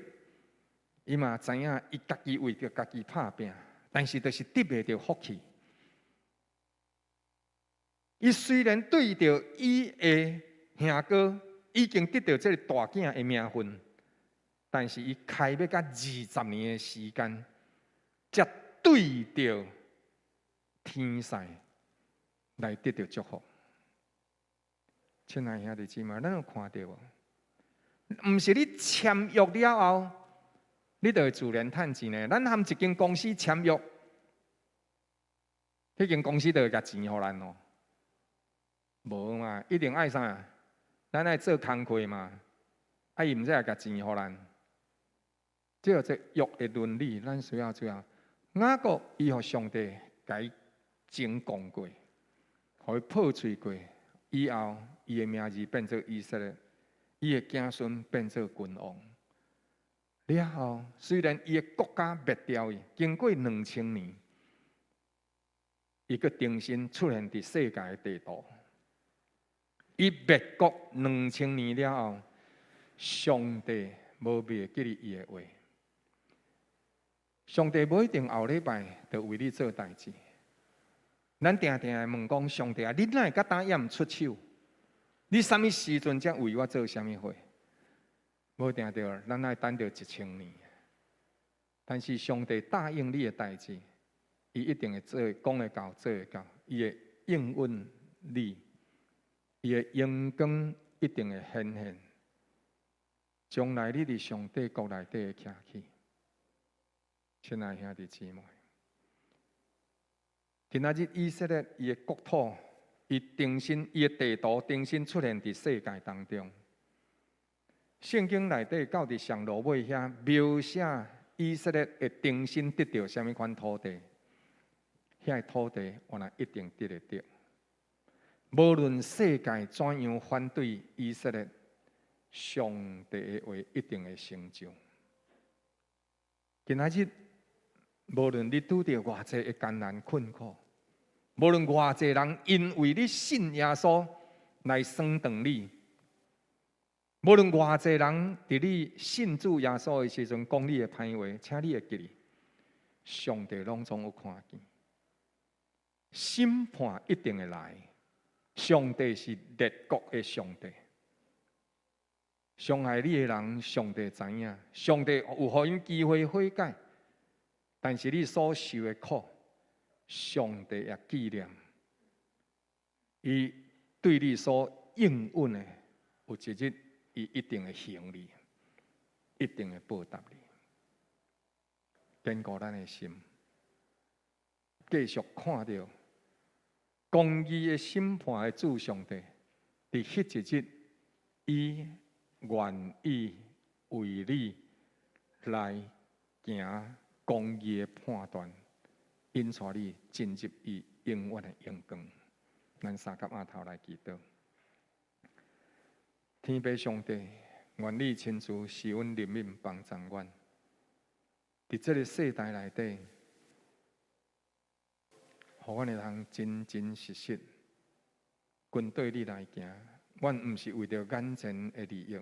伊嘛知影伊家己為著家己拍拚，但是就是得袂著福氣。伊雖然對著伊的兄哥已經得著這个大囝的名分，但是伊開欲甲20年的時間，才對著天使來得著祝福。親愛兄弟姊妹，咱有看著無？毋是你簽約了後，你就會自然趁錢呢。咱和一間公司簽約，彼間公司就會共錢予咱哦。無嘛，一定愛啥？咱愛做工課嘛，啊伊毋才會共錢予咱。這叫做約的倫理，咱需要做啊。雅各伊予上帝共伊徵光過，予伊破碎過，以後伊的名字變做以色列，伊的子孫變做君王。了後，雖然伊的國家滅掉伊，經過2000年，伊閣重新出現佇世界的地圖。伊滅國兩千年了後，上帝無袂記得伊的話。上帝無一定後禮拜就為你做代誌。咱定定會問講：上帝啊，你哪會到今猶毋出手？你啥物時陣才為我做啥物貨？無定著，咱愛等著1000年。但是上帝答應你的代誌，伊一定會做，講會到，做會到，伊會應允你，伊的榮光一定會顯現。將來你佇上帝國內底會徛起，親愛兄弟姊妹，今仔日以色列伊的國土，伊重新伊的地圖重新出現佇世界當中。聖經內底到佇上落尾遐描寫以色列會重新得著啥物款土地，遐个土地原來一定得會著。無論世界怎樣反對以色列，上帝的話一定會成就。今仔日，無論你拄著偌濟的艱難困苦，無論偌濟人因為你信耶穌來損斷你，無論偌濟人佇你信主耶穌的時陣講你的歹話，請你會記得，上帝攏總有看見，審判一定會來。上帝是列國的上帝，傷害你的人，上帝知影，上帝有予𪜶機會悔改，但是你所受的苦，上帝也紀念。伊對你所應允的，有一日伊一定會還你，一定會報答你。堅固咱的心，繼續看著公義的審判的主上帝，佇彼一日，伊願意為你來行公義的判斷，引帶你進入伊永遠的榮光。咱三佮阿頭來祈禱，天父上帝，願你親自施恩憐憫幫助阮，佇這个世代內底，予阮會通真真實實跟綴你來行。阮毋是為著眼前的利益，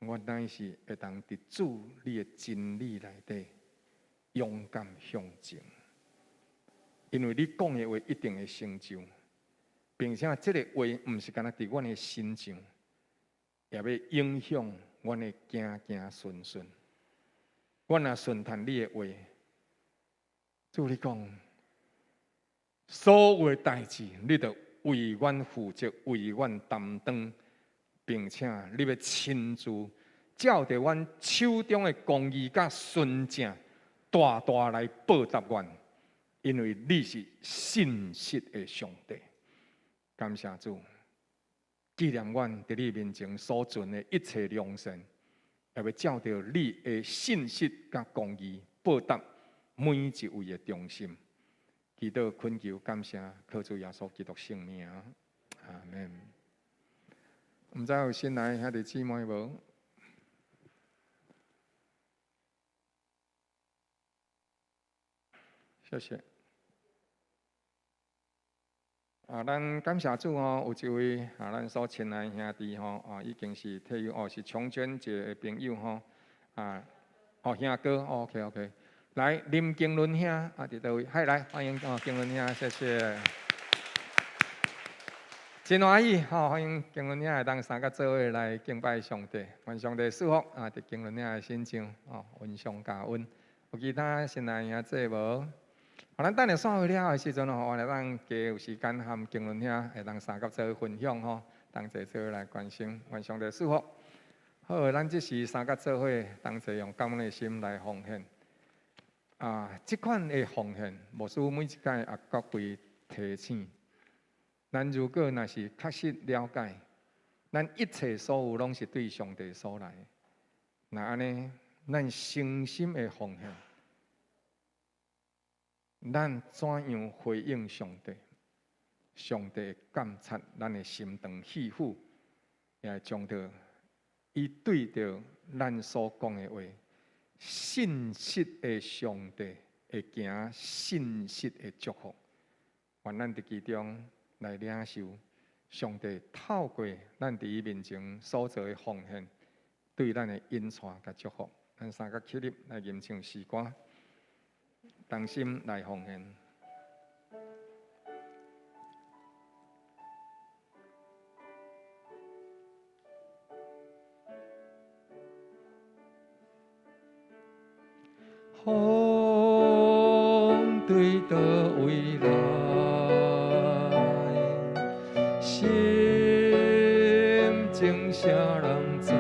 阮乃是會當佇主你的真理內底勇敢向前。因為你講的話一定會成就，並且這个話毋是干焦佇阮的身上，也欲影響阮的行行順順。阮若順從你的話，主你講，所有的代誌，你著為阮負責，為阮擔當，並且你欲親自照著阮手中的公義佮純正，大大來報答阮，因為你是信實的上帝。感謝主，紀念阮佇你面前所存的一切良善，也欲照著你的信實佮公義報答每一位的忠心。祈禱懇求感謝，靠主耶穌基督聖名，阿們。毋知有新來兄弟姊妹無？謝謝。啊，咱感謝主哦，有一位啊，咱所親愛兄弟吼，啊，已經是退休哦，是瓊娟姐的朋友吼，啊，哦，兄哥，OK OK。來林經倫兄啊，佇佗位？嗨，來歡迎哦，經倫兄，謝謝。真歡喜吼，歡迎經倫兄會當三佮做伙來敬拜上帝，願上帝賜福啊！佇經倫兄的身上哦，恩上加恩。有其他新來兄弟無？啊，咱等下散會了的時陣吼，我來咱加有時間和經倫兄會當三佮做伙分享吼，同齊做伙來關心，願上帝賜福。好，咱這時三佮做伙，同齊用感恩的心來奉獻。啊，這款的奉獻，牧師每一擺也各位提醒。咱如果若是確實了解，咱一切所有攏是對上帝所來的，若按呢，咱誠心的奉獻，咱怎樣回應上帝？上帝會監察咱的心腸肺腑，也會將著伊對著咱所講的話。信實的上帝會行信實的祝福，願咱佇其中來領受上帝透過咱佇伊面前所做的奉獻，對咱的引帶佮祝福。咱三佮起立來吟唱詩歌，同心來奉獻。奉對佗位來？心情啥人知？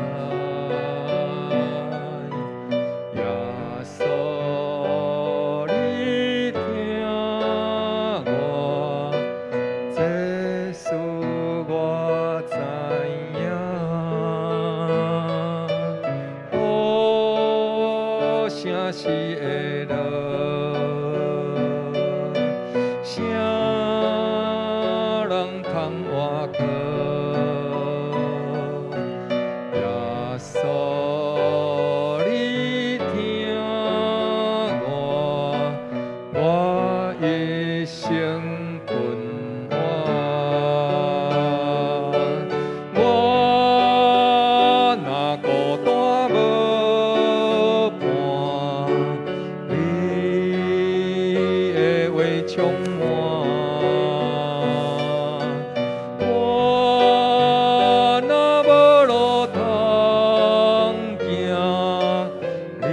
耶穌，你聽我，這事我知影。雨聲是會落，啥人通倚靠？耶穌，你聽我，我一生困苦。我若孤單無伴，你的話充滿。我若無路通行，你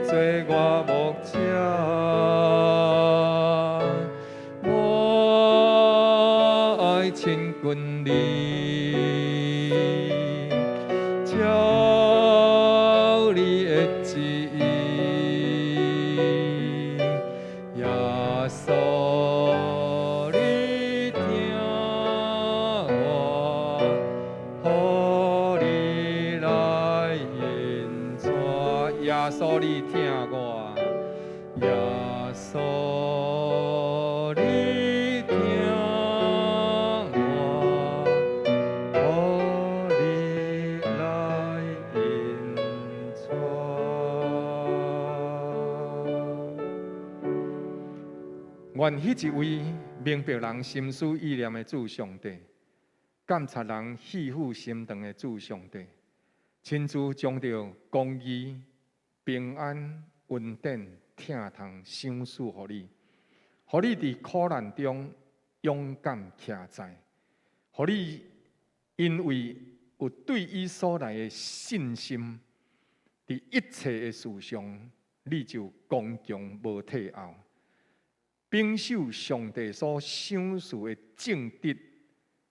做我牧者。我愛親近你，照你的旨意。耶穌，你聽我，予你來引帶。耶穌，你聽我，耶穌，你聽我，予你來引帶。願彼一位明白人心思意念的主上帝，鑒察人肺腑心腸的主上帝，親自將著公義、平安、恩典、疼痛賞賜予你，予你佇苦難中勇敢徛在，予你因為有對伊所來的信心，佇一切的事上，你就剛強無退後。秉守上帝所賞賜的正直、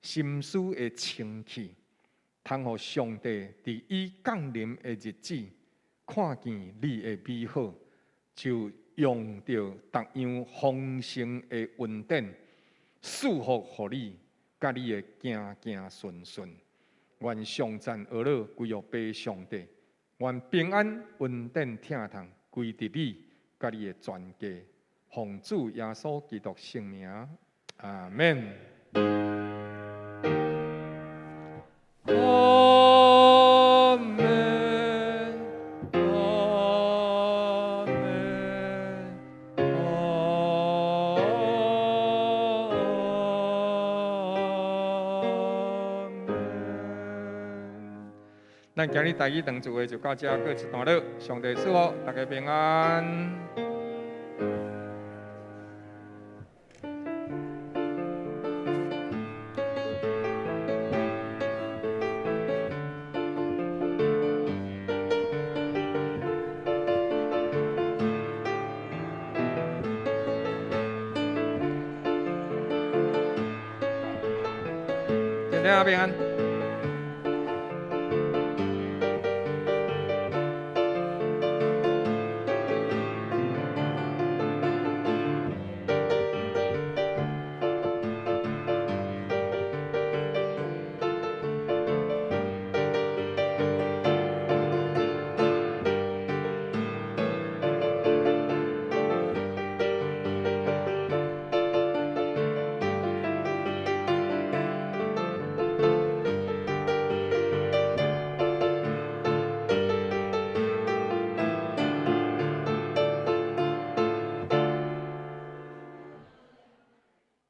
心思的清氣，通予上帝佇伊降臨的日子，看見你的美好，就用著逐樣豐盛的恩典，賜福予你，佮你的行行順順。願頌讚呵咾歸予父上帝，願平安恩典疼痛歸佇你佮你的全家。奉主耶穌基督聖名，阿們。阿們，阿們，阿們。咱今日台語堂聚會就到這告一段落，上帝賜福，大家平安。大家平安。